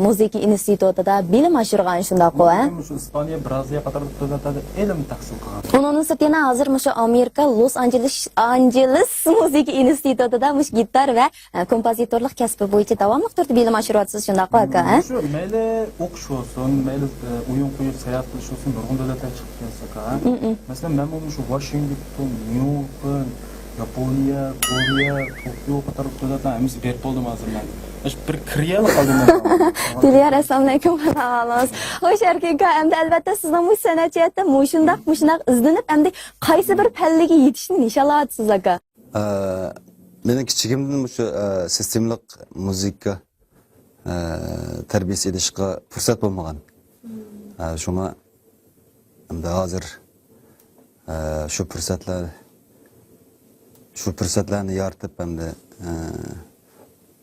مۇزىكا ئىنستىتۇتىدا بىلىم ئاشۇرغان، شۇنداققۇ، ھە؟ مۇشۇ ئىسپانىيە، بىرازىلىيە قاتارلىق دۆلەتلەردە ئىلىم تەھسىل قىلغان. ئۇنىڭدىن سىرت يەنە ھازىر مۇشۇ ئامېرىكا، لوس ئانژېلېس، ئانژېلېس مۇزىكا ئىنستىتۇتىدا مۇشۇ گىتار ۋە ئە، كومپوزىتورلۇق كەسپى بويىچە داۋاملىق تۈردە بىلىم ئاشۇرۇۋاتىسىز، شۇنداققۇ، ئاكا، ھە؟ شۇ، مەيلى ئوقۇش بولسۇن، مەيلى، ئە، ئويۇن قويۇش، ساياھەت قىلىش بولسۇن، نۇرغۇن دۆلەتلەرگە چىقىپ كەلسەك، ھە؟ مم، مم. مەسىلەن، مەنمۇ مۇشۇ ۋاشىنگتون، نيۇ يوركتىن، ياپونىيە، كورېيە، توكيو قاتارلىق دۆلەتلەر ھەممىسىگە بېرىپ بولدۇم ھازىر مەن. مۇشۇ بىر كىرىيەلا قالدىم مەن. دىليار، ئەسسالامۇئەلەيكۇم، قانداق ئەھۋالىڭىز؟ خوش، ئەركىن ئاكا، ئەمدى ئەلۋەتتە سىزنىڭ مۇشۇ سەنئەت جەھەتتە مۇشۇنداق، مۇشۇنداق ئىزدىنىپ، ئەمدى قايسى بىر پەللىگە يېتىشنى نىشانلاۋاتىسىز، ئاكا؟ ئە، مېنىڭ كىچىكىمدىن مۇشۇ، ئە، سىستېمىلىق مۇزىكا، ئە، تەربىيەسى ئېلىشقا پۇرسەت بولمىغان. ئە، شۇڭا ئەمدى ھازىر، ئە، شۇ پۇرسەتلەر، شۇ پۇرسەتلەرنى يارىتىپ ئەمدى، ئە،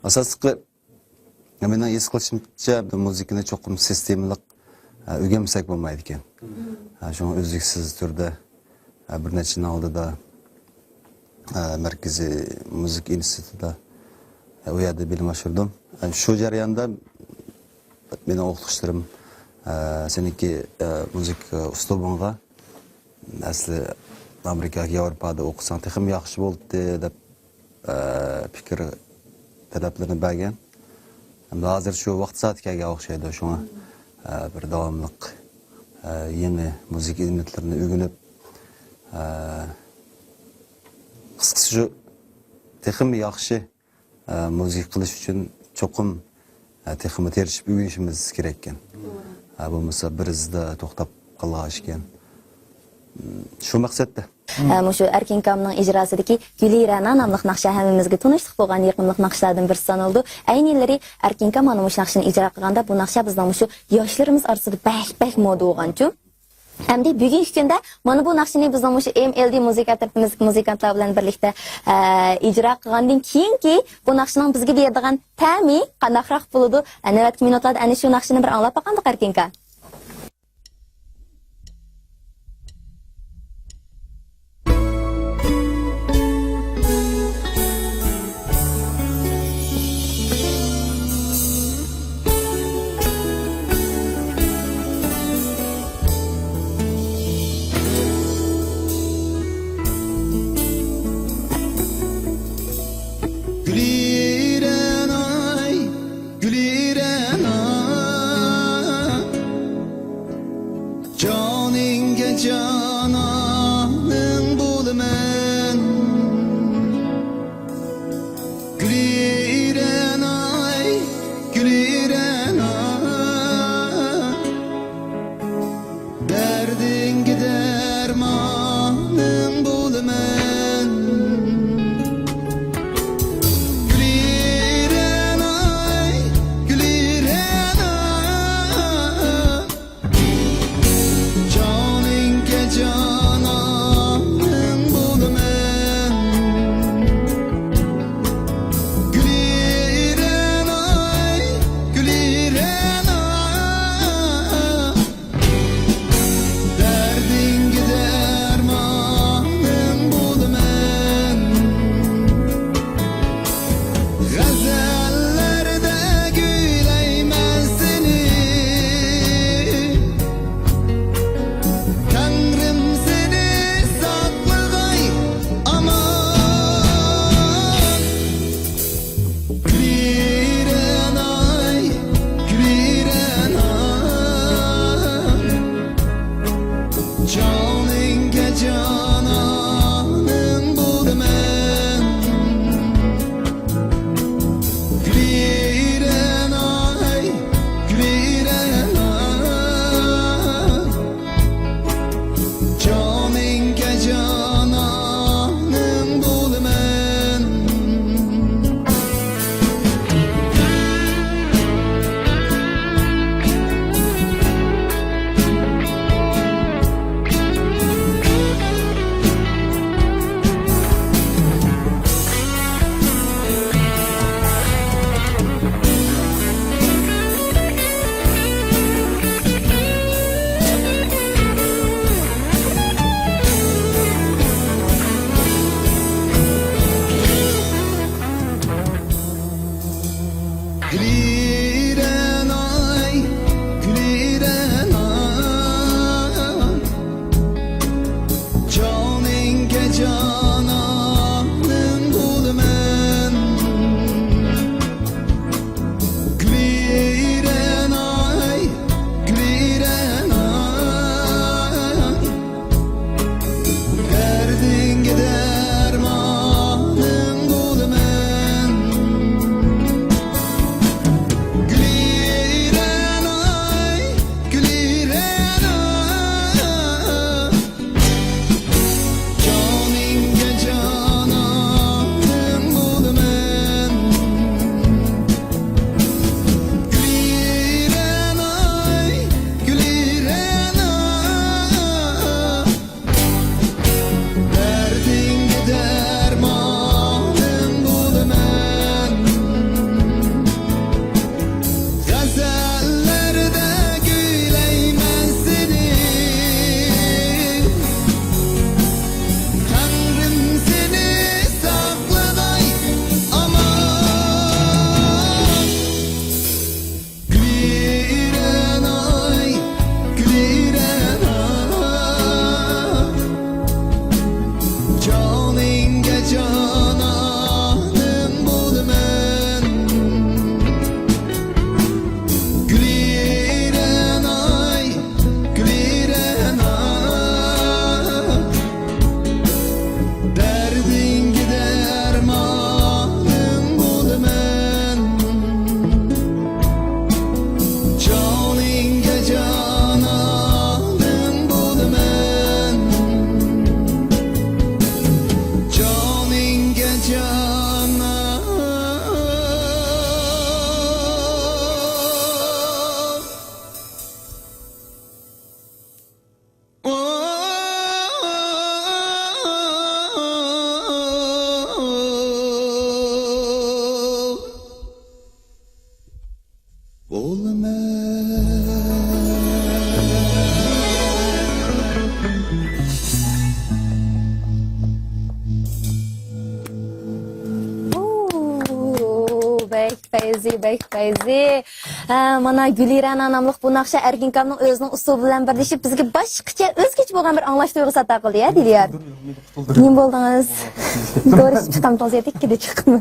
ئاساسلىقى مېنىڭ ھېس قىلىشىمچە، بۇ مۇزىكىنى چوقۇم سىستېمىلىق، ئە، ئۆگەنمىسەك بولمايدىكەن. ئە، شۇڭا ئۈزلۈكسىز تۈردە، ئە، بىر نەچچىنىڭ ئالدىدا، ئە، مەركىزىي مۇزىكا ئىنستىتۇتىدا، ئە، ئۇ يەردە بىلىم ئاشۇردۇم. ئە، شۇ جەرياندا مېنىڭ ئوقۇتقۇچىلىرىم، ئە، سېنىڭكى، ئە، مۇزىكا ئۇسلۇبۇڭغا ئەسلى ئامېرىكا ياكى ياۋروپادا ئوقۇساڭ تېخىمۇ ياخشى بولاتتى دەپ، ئە، پىكىر تەلەپلىرىنى بەرگەن. ئەمدى ھازىر شۇ ۋاقىت سائىتى كەلگەن ئوخشايدۇ، شۇڭا، ئە، بىر داۋاملىق، ئە، يېڭى مۇزىكا ئىلمىتلىرىنى ئۆگىنىپ، ئە، قىسقىسى شۇ، تېخىمۇ ياخشى ئە، مۇزىكا قىلىش ئۈچۈن چوقۇم، ئە، تېخىمۇ تىرىشىپ ئۆگىنىشىمىز كېرەككەن. ئە، بولمىسا بىر ئىزدا توختاپ قالغان ئىشكەن. شۇ مەقسەتتە. ئە، مۇشۇ ئەركىن ئاكامنىڭ ئىجراسىدىكى گۈلى رەنا ناملىق ناخشا ھەممىمىزگە تونۇشلۇق بولغان يېقىملىق ناخشىلاردىن بىرسى سانىلىدۇ. ئەينى يىللىرى ئەركىن ئاكام مانا مۇشۇ ناخشىنى ئىجرا قىلغاندا، بۇ ناخشا بىزنىڭ مۇشۇ ياشلىرىمىز ئارىسىدا بەك، بەك مودا بولغانچۇ. ئەمدى بۈگۈنكى كۈندە مانا بۇ ناخشىنى بىزنىڭ مۇشۇ ئېم ئېل دى مۇزىكا ئەترىتىمىزدىكى مۇزىكانتلار بىلەن بىرلىكتە، ئە، ئىجرا قىلغاندىن كېيىنكى بۇ ناخشىنىڭ بىزگە بېرىدىغان تەمى قانداقراق بولىدۇ؟ ئە، نۆۋەتتىكى مىنۇتلاردا ئەنە شۇ ناخشىنى بىر ئاڭلاپ باقامدۇق، ئەركىن ئاكا؟ گۈلىرەناي، گۈلىرەنا. گۈلىرەناي، گۈلىرەناي، جانىڭغا جانانىڭ بولىمەن. گۈلىرەناي، گۈلىرەناي، دەردىڭگە دەرمانىڭ بولىمەن. گۈلىرەناي، گۈلىرەناي، جانىڭغا جانانىڭ بولىمەن. گۈلىرەناي، گۈلىرەناي، دەردىڭگە دەرمانىڭ بولىمەن. غەزەللەردە كۈيلەيمەن سېنى، تەڭرىم سېنى ساقلىغاي ئامان. گۈلىرەناي، گۈلىرەناي، جانىڭغا جانانىڭ بولىمەن. گۈلىرەناي، گۈلىرەناي، دەردىڭگە دەرمانىڭ بولىمەن. جانىڭغا جانانىڭ بولىمەن. جانىڭغا جانان. بولىمەن. ئۇ، بەك پەيزى، بەك پەيزى. ھە، مانا گۈلىرەنا ناملىق بۇ ناخشا ئەركىنكامنىڭ ئۆزىنىڭ ئۇسلۇبى بىلەن بىرلىشىپ، بىزگە باشقىچە، ئۆزگىچە بولغان بىر ئاڭلاش تۇيغۇسى ئاتا قىلدى، يا، دىليار؟ نېمە بولدىڭىز؟ دورىشىپ چىقامتىڭىز يا تېككىدە چىقىپمۇ؟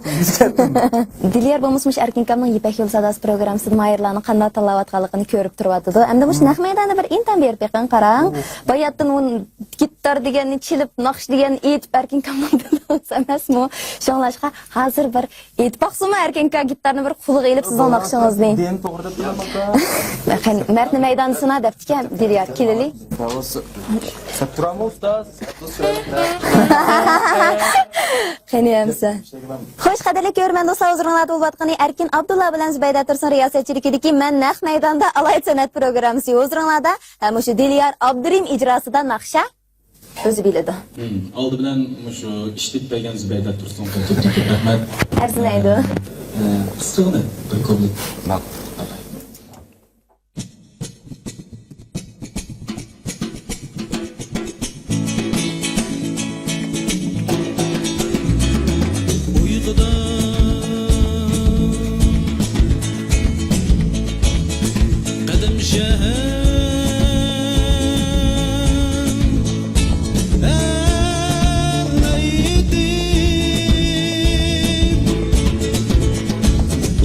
دىليار بولمىسا مۇشۇ ئەركىنكامنىڭ يىپەك يولى ساداسى پروگراممىسىدا ماھىرلارنىڭ قانداق تاللاۋاتقانلىقىنى كۆرۈپ تۇرۇۋاتىدۇ. ئەمدى مۇشۇ نەق مەيداندا بىر ئىمتىھان بېرىپ بېقىڭ، قاراڭ. باياتتىن ئۇ گىتار دېگەننى چېلىپ، ناخشا دېگەننى ئېيتىپ، ئەركىنكامنىڭ دىلى ئەمەسمۇ؟ شۇڭلاشقا ھازىر بىر ئېيتىپ باقسىمۇ، ئەركىنكا گىتارنى بىر قولىغا ئېلىپ سىزنىڭ ناخشىڭىزنى. دېيىن توغرا دەپ تۇرماقتا. قېنى، مەردنى مەيداندا سىنا دەپتىكەن، دىليار، كېلىلى. سەپ تۇرامۇ ئۇستاز؟ قېنى ئەمسە. خوش، قەدىرلىك كۆرۈرمەن دوستلار، ھۇزۇرۇڭلاردا بولۇۋاتقىنى ئەركىن ئابدۇللا بىلەن زۇبەيدە تۇرسۇن رىياسەتچىلىكىدىكى مەن نەق مەيداندا ئالاھىدە سەنئەت پروگراممىسى ھۇزۇرۇڭلاردا. ھەم مۇشۇ دىليار ئابدۇرېھىم ئىجراسىدا ناخشا. ئۆزى بىلىدۇ. ھىم، ئالدى بىلەن مۇشۇ ئىشلىتىپ بەرگەن زۇبەيدە تۇرسۇنغا چوڭ چوڭ رەھمەت. ئەرزىمەيدۇ. ئە، قىسقىغىنە بىر كوپلېت. ماقۇل. ئۇيقۇدا قەدەم شەھەر ئەلەيدى.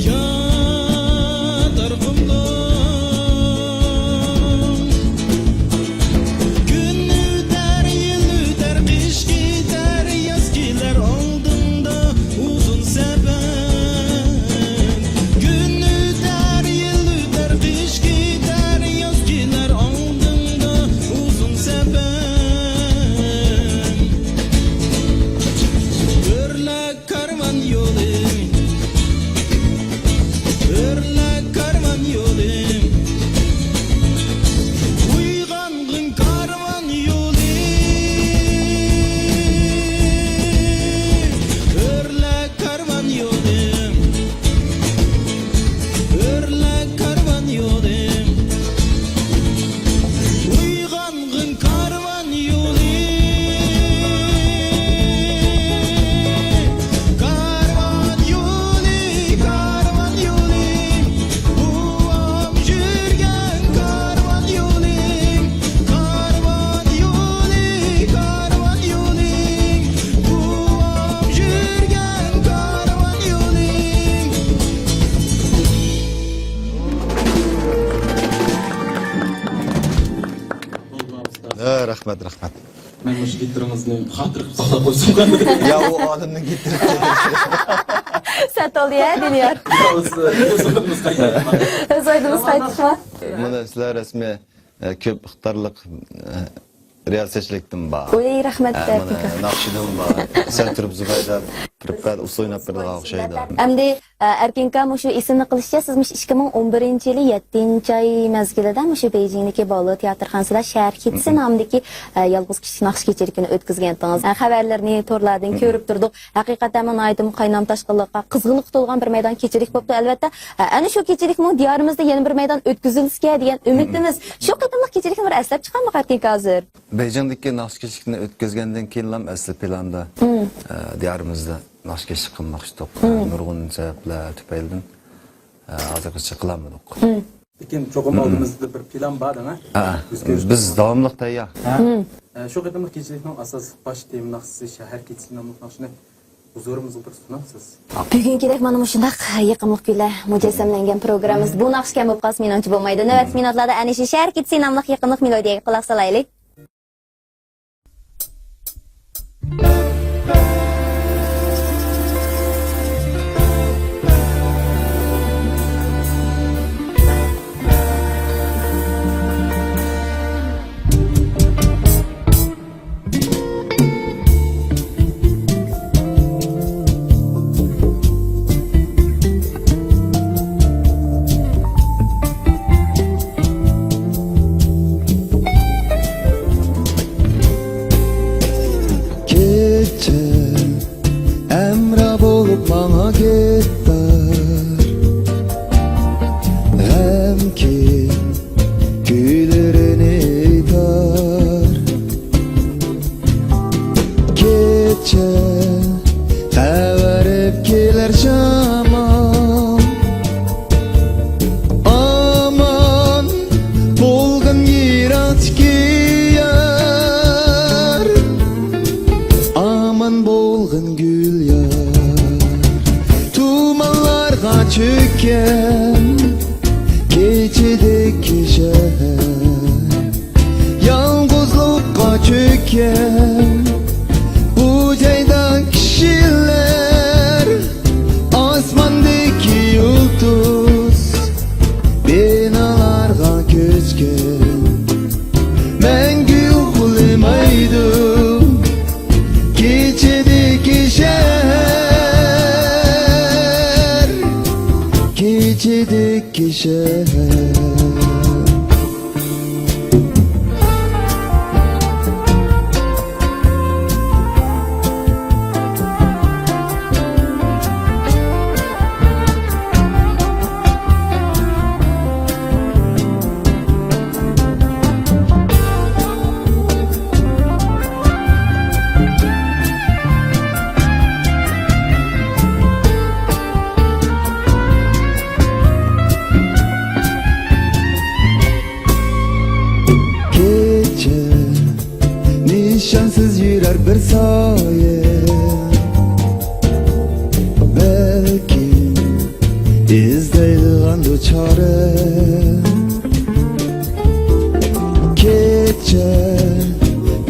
ياتار قۇملۇق. كۈن ئۆتەر، يىل ئۆتەر، قىش كېتەر، ياز كېلەر ئالدىڭدا ئۇزۇن سەپەر. كۈن ئۆتەر، يىل ئۆتەر، قىش كېتەر، ياز كېلەر ئالدىڭدا ئۇزۇن سەپەر. ئۆرلە كارۋان يولى، ئۆرلە كارۋان يولى، ئويغانغىن كارۋان يولى، ئۆرلە كارۋان يولى، ئۆرلە كارۋان يولى، ئويغانغىن كارۋان يولى، كارۋان رەھمەت. مەن مۇشۇ گىتىرىڭىزنى خاتىرە قىلىپ ساقلاپ قويسام. يا، ئۇ ئادەمنىڭ گىتىرى. سەت بولدى يا، دىنيار. ئۆز ئويدىڭىز قايتىشما. مانا سىلەر رەسمىي، ئە، كۆپ ئىقتىدارلىق، ئە، رىياسەتچىلىكتىن بار. ئۇي، رەھمەت. ئە، دەپ. مانا ناخشىدىن بار. سەل تۇرۇپ زۇبەيدە كىرىپ بەر، ئۇسسۇل ئويناپ بېرىدىغان ئوخشايدۇ. ئەمدى ئە، ئەركىنكا، مۇشۇ ئېسىمدە قېلىشىچە، سىز مۇشۇ ئىككى مىڭ ئون بىرىنچى يىلى يەتتىنچى ئاي مەزگىلىدە مۇشۇ بېيجىڭدىكى باللو تىياتىرخانىسىدا شەھەر كېچىسى نامىدىكى، ئە، يالغۇز كىشىلىك ناخشا كېچىلىكىنى ئۆتكۈزگەنتىڭىز. ئە، خەۋەرلىرىنى تورلاردىن كۆرۈپ تۇردۇق. ھەقىقەتەنمۇ ناھايىتىمۇ قاينام-تاشقىنلىققا، قىزغىنلىققا تولغان بىر مەيدان كېچىلىك بوپتۇ. ئەلۋەتتە، ئە، ئەنە شۇ كېچىلىكمۇ دىيارىمىزدا يەنە بىر مەيدان ئۆتكۈزۈلسىكەن دېگەن ئۈمىدتىمىز. شۇ قېتىملىق كېچىلىكنى بىر ئەسلەپ چىقامدۇق ئەركىنكا ھازىر؟ بېيجىڭدىكى ناخشا كېچىلىكىنى ئۆتكۈزگەندىن كېيىنلا ئەسلى پىلاندا، ئە، دىيارىمىزدا ناخشا كېچىلىك قىلماقچى ئىدۇق. نۇرغۇن سەۋەبلەر تۈپەيلىدىن، ئە، ھازىرغىچە قىلالمىدۇق. لېكىن چوقۇم ئالدىمىزدا بىر پىلان بار دەڭ، ھە؟ ھە، بىز داۋاملىق تەييار. ھە؟ ئە، شۇ قېتىملىق كېچىلىكنىڭ ئاساسلىق باش تېما ناخشىسى شەھەر كېچىسى ناملىق ناخشىنى ھۇزۇرىمىزغا بىر سۇنامسىز؟ بۈگۈنكىدەك مانا مۇشۇنداق يېقىملىق كۈيلەر مۇجەسسەملەنگەن پروگراممىمىز بۇ ناخشىكەن بولۇپ قالسا مېنىڭچە بولمايدۇ. نۆۋەتتىكى مىنۇتلاردا ئەنە شۇ شەھەر كېچىسى ناملىق يېقىملىق مېلودىيەگە قۇلاق سالايلى. كېچە ھەمراھ بولۇپ ماڭا كېتەر، غەمكىن كۈيلىرىنى ئېيتار. كېچە قاۋىرىپ كېلەر شامال، ئامان بولغىن يىراقتىكى يار، ئامان بولغىن گۈل يار. تۇمانلارغا چۆككەن كېچىدىكى شەھەر، يالغۇزلۇققا چۆككەن بۇ جايدا كىشىلەر، ئاسماندىكى يۇلتۇز بىنالارغا كۆچكەن، مەڭگۈ ئۇخلىمايدۇ كېچىدىكى شەھەر، كېچىدىكى شەھەر. كېچە نىشانسىز يۈرەر بىر سايە، بەلكىم ئىزدەيدىغاندۇ چارە. كېچە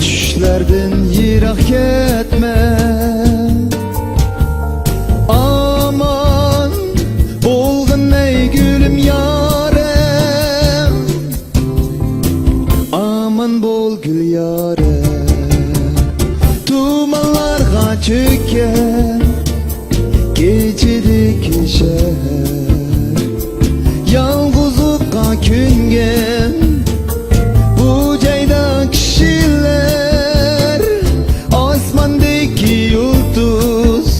چۈشلەردىن يىراق كەتمە، ئامان بولغىن ئەي گۈلۈم يارەم. ئامان بول گۈل يارەم، تۇمانلارغا چۆككەن كېچىدىكى شەھەر، يالغۇزلۇققا كۆنگەن بۇ جايدا كىشىلەر، ئاسماندىكى يۇلتۇز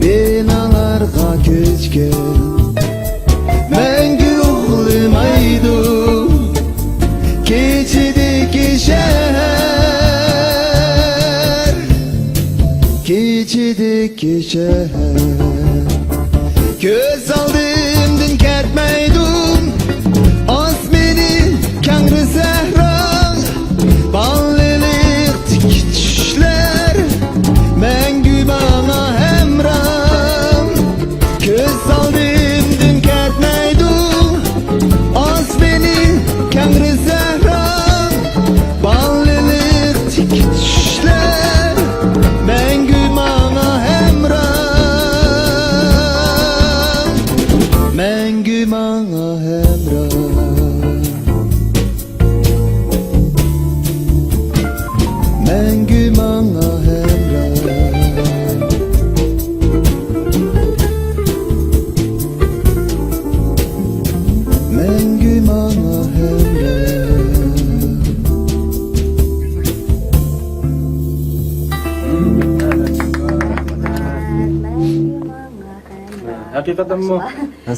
بىنالارغا كۆچكەن، مەڭگۈ ئۇخلىمايدۇ كېچىدىكى شەھەر، كېچىدىكى شەھەر. كۆز ئالدىمدىن كەتمەيدۇ ئاسمىنى كەڭرى سەھرا، بالىلىقتىكى چۈشلەر مەڭگۈ ماڭا ھەمراھ. كۆز ئالدىمدىن كەتمەيدۇ ئاسمىنى كەڭرى سەھرا، بالىلىق ھەقىقەتەنمۇ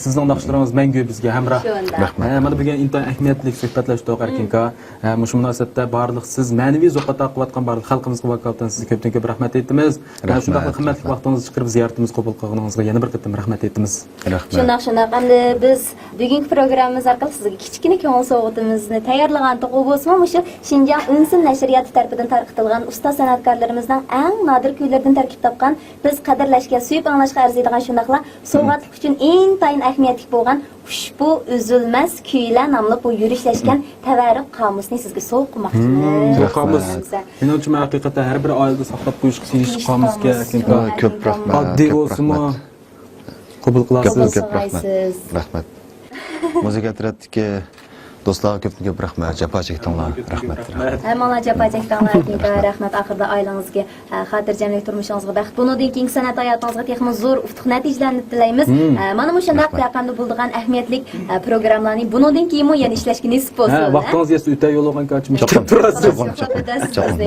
سىزنىڭ ناخشىلىرىڭىز مەڭگۈ بىزگە ھەمراھ. شۇنداق. رەھمەت. ھە، مانا بۈگۈن ئىنتايىن ئەھمىيەتلىك سۆھبەتلەشتۇق ئەركىنكا. ھە، مۇشۇ مۇناسىۋەتتە بارلىق سىز مەنىۋى زوق ئاتا قىلىۋاتقان بارلىق خەلقىمىزگە ۋاكالىتەن سىزگە كۆپتىن كۆپ رەھمەت ئېيتىمىز. ھە، رەھمەت، شۇنداقلا قىممەتلىك رەھمەت. ۋاقتىڭىزنى چىقىرىپ زىيارىتىمىزگە قوبۇل قىلغىنىڭىزغا يەنە بىر قېتىم رەھمەت ئېيتىمىز. رەھمەت. شۇنداق، شۇنداق. ئەمدى بىز بۈگۈنكى پروگراممىمىز ئارقىلىق سىزگە كىچىككىنە كۆڭۈل سوۋغىتىمىزنى تەييارلىغانتۇق. ئۇ بولسىمۇ مۇشۇ شىنجاڭ ئۈنسىن نەشرىياتى تەرىپىدىن تارقىتىلغان ئۇستاز سەنئەتكارلىرىمىزنىڭ ئەڭ نادىر كۈيلىرىدىن تەركىب تاپقان، بىز قەدىرلەشكە، سۆيۈپ ئاڭلاشقا ئەرزىيدىغان، شۇنداقلا سوۋغاتلىق ئۈچۈن ئىنتايىن ئەھمىيەتلىك بولغان ئۇشبۇ ئۈزۈلمەس كۈيلەر ناملىق بۇ يۈرۈشلەشكەن تەۋەررۈك قامۇسنى سىزگە سوۋغا قىلماقچىمىز. بۇ قامۇس مېنىڭچە ھەقىقەتەن ھەر بىر ئائىلىدە ساقلاپ قويۇشقا تېگىشلىك قامۇسكەن. كۆپ رەھمەت، ئاددىي بولسىمۇ قوبۇل قىلارسىز. كۆپ رەھمەت. رەھمەت. مۇزىكا ئەترەتتىكى دوستلارغا كۆپتىن كۆپ رەھمەت، جاپا چەكتىڭلار، رەھمەت. ھەممىڭلار جاپا چەكتىڭلار، ئەركىنكا، رەھمەت. ئاخىرىدا ئائىلىڭىزگە، ئە، خاتىرجەملىك، تۇرمۇشىڭىزغا بەخت، بۇنىڭدىن كېيىنكى سەنئەت ھاياتىڭىزغا تېخىمۇ زور ئۇتۇق نەتىجىلەرنى تىلەيمىز. ئە، مانا مۇشۇنداق رەھمەت. پەيقەمدە بولىدىغان ئەھمىيەتلىك، ئە، پروگراممىلارنى بۇنىڭدىن كېيىنمۇ يەنە ئىشلەشكە نېسىپ بولسۇن. ھە، ۋاقتىڭىز يەتسە ئۆتە يوللىغان كاچىمىز چوقۇم، كېلىپ تۇرىسىز. چوقۇم، چوقۇم، چوقۇم.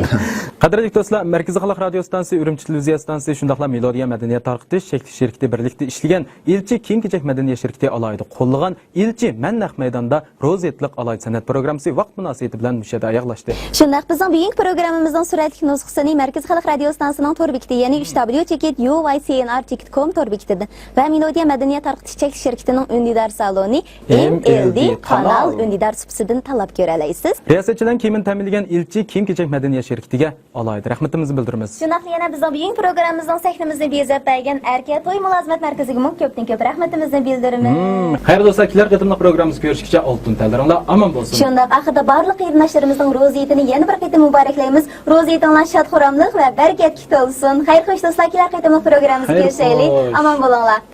قەدىرلىك دوستلار، مەركىزىي خەلق رادىيو ئىستانسىسى، ئۈرۈمچى تېلېۋىزىيە ئىستانسىسى شۇنداقلا مېلودىيە مەدەنىيەت تارقىتىش چەكلىك شىركىتى بىرلىكتە ئىشلىگەن ئىلچى كىيىم-كېچەك مەدەنىيەت شىركىتى ئالاھىدە قوللىغان ئىلچى مەن نەق مەيداندا روزى ھېيتلىق ئالاھىدە سەنئەت پروگراممىسى ۋاقىت مۇناسىۋىتى بىلەن مۇشۇ يەردە ئاياغلاشتى. شۇنداق، بىزنىڭ بۈگۈنكى پروگراممىمىزنىڭ سۈرەتلىك نۇسخىسىنى مەركىزىي خەلق رادىيو ئىستانسىسىنىڭ تور بېكىتى، يەنى ھەم ئىش تابليۇ چېكىت يۇ ۋاي سى ئېن ئار چېكىت كوم تور بېكىتىدىن ۋە مېلودىيە مەدەنىيەت تارقىتىش چەكلىك شىركىتىنىڭ ئۈندىدار سالونى، ئېم ئېل دى قانال ئۈندىدار سۇپىسىدىن تاللاپ كۆرەلەيسىز. رىياسەتچىلەرنىڭ كىيىمىنى تەمىنلىگەن ئىلچى كىيىم-كېچەك مەدەنىيەت شىركىتىگە ئالاھىدە رەھمىتىمىزنى بىلدۈرىمىز. شۇنداقلا يەنە بىزنىڭ بۈگۈنكى پروگراممىمىزنىڭ سەھنىمىزنى بېزەپ بەرگەن ئەركە توي مۇلازىمەت مەركىزىگىمۇ كۆپتىن كۆپ رەھمىتىمىزنى بىلدۈرىمىز. مم. خەير دوستلار، كېلەر قېتىملىق پروگراممىمىزدا كۆرۈشكىچە ئالتۇن تەنلىرىڭلار ئامان بولسۇن. شۇنداق، ئاخىرىدا بارلىق قېرىنداشلىرىمىزنىڭ روزى ھېيتىنى يەنە بىر قېتىم مۇبارەكلەيمىز. روزى ھېيتىڭلار شاد-خۇراملىق ۋە بەرىكەتكە تولسۇن. خەير خوش دوستلار، كېلەر قېتىملىق پروگراممىمىزدا كۆرۈشەيلى. ئامان بولۇڭلار.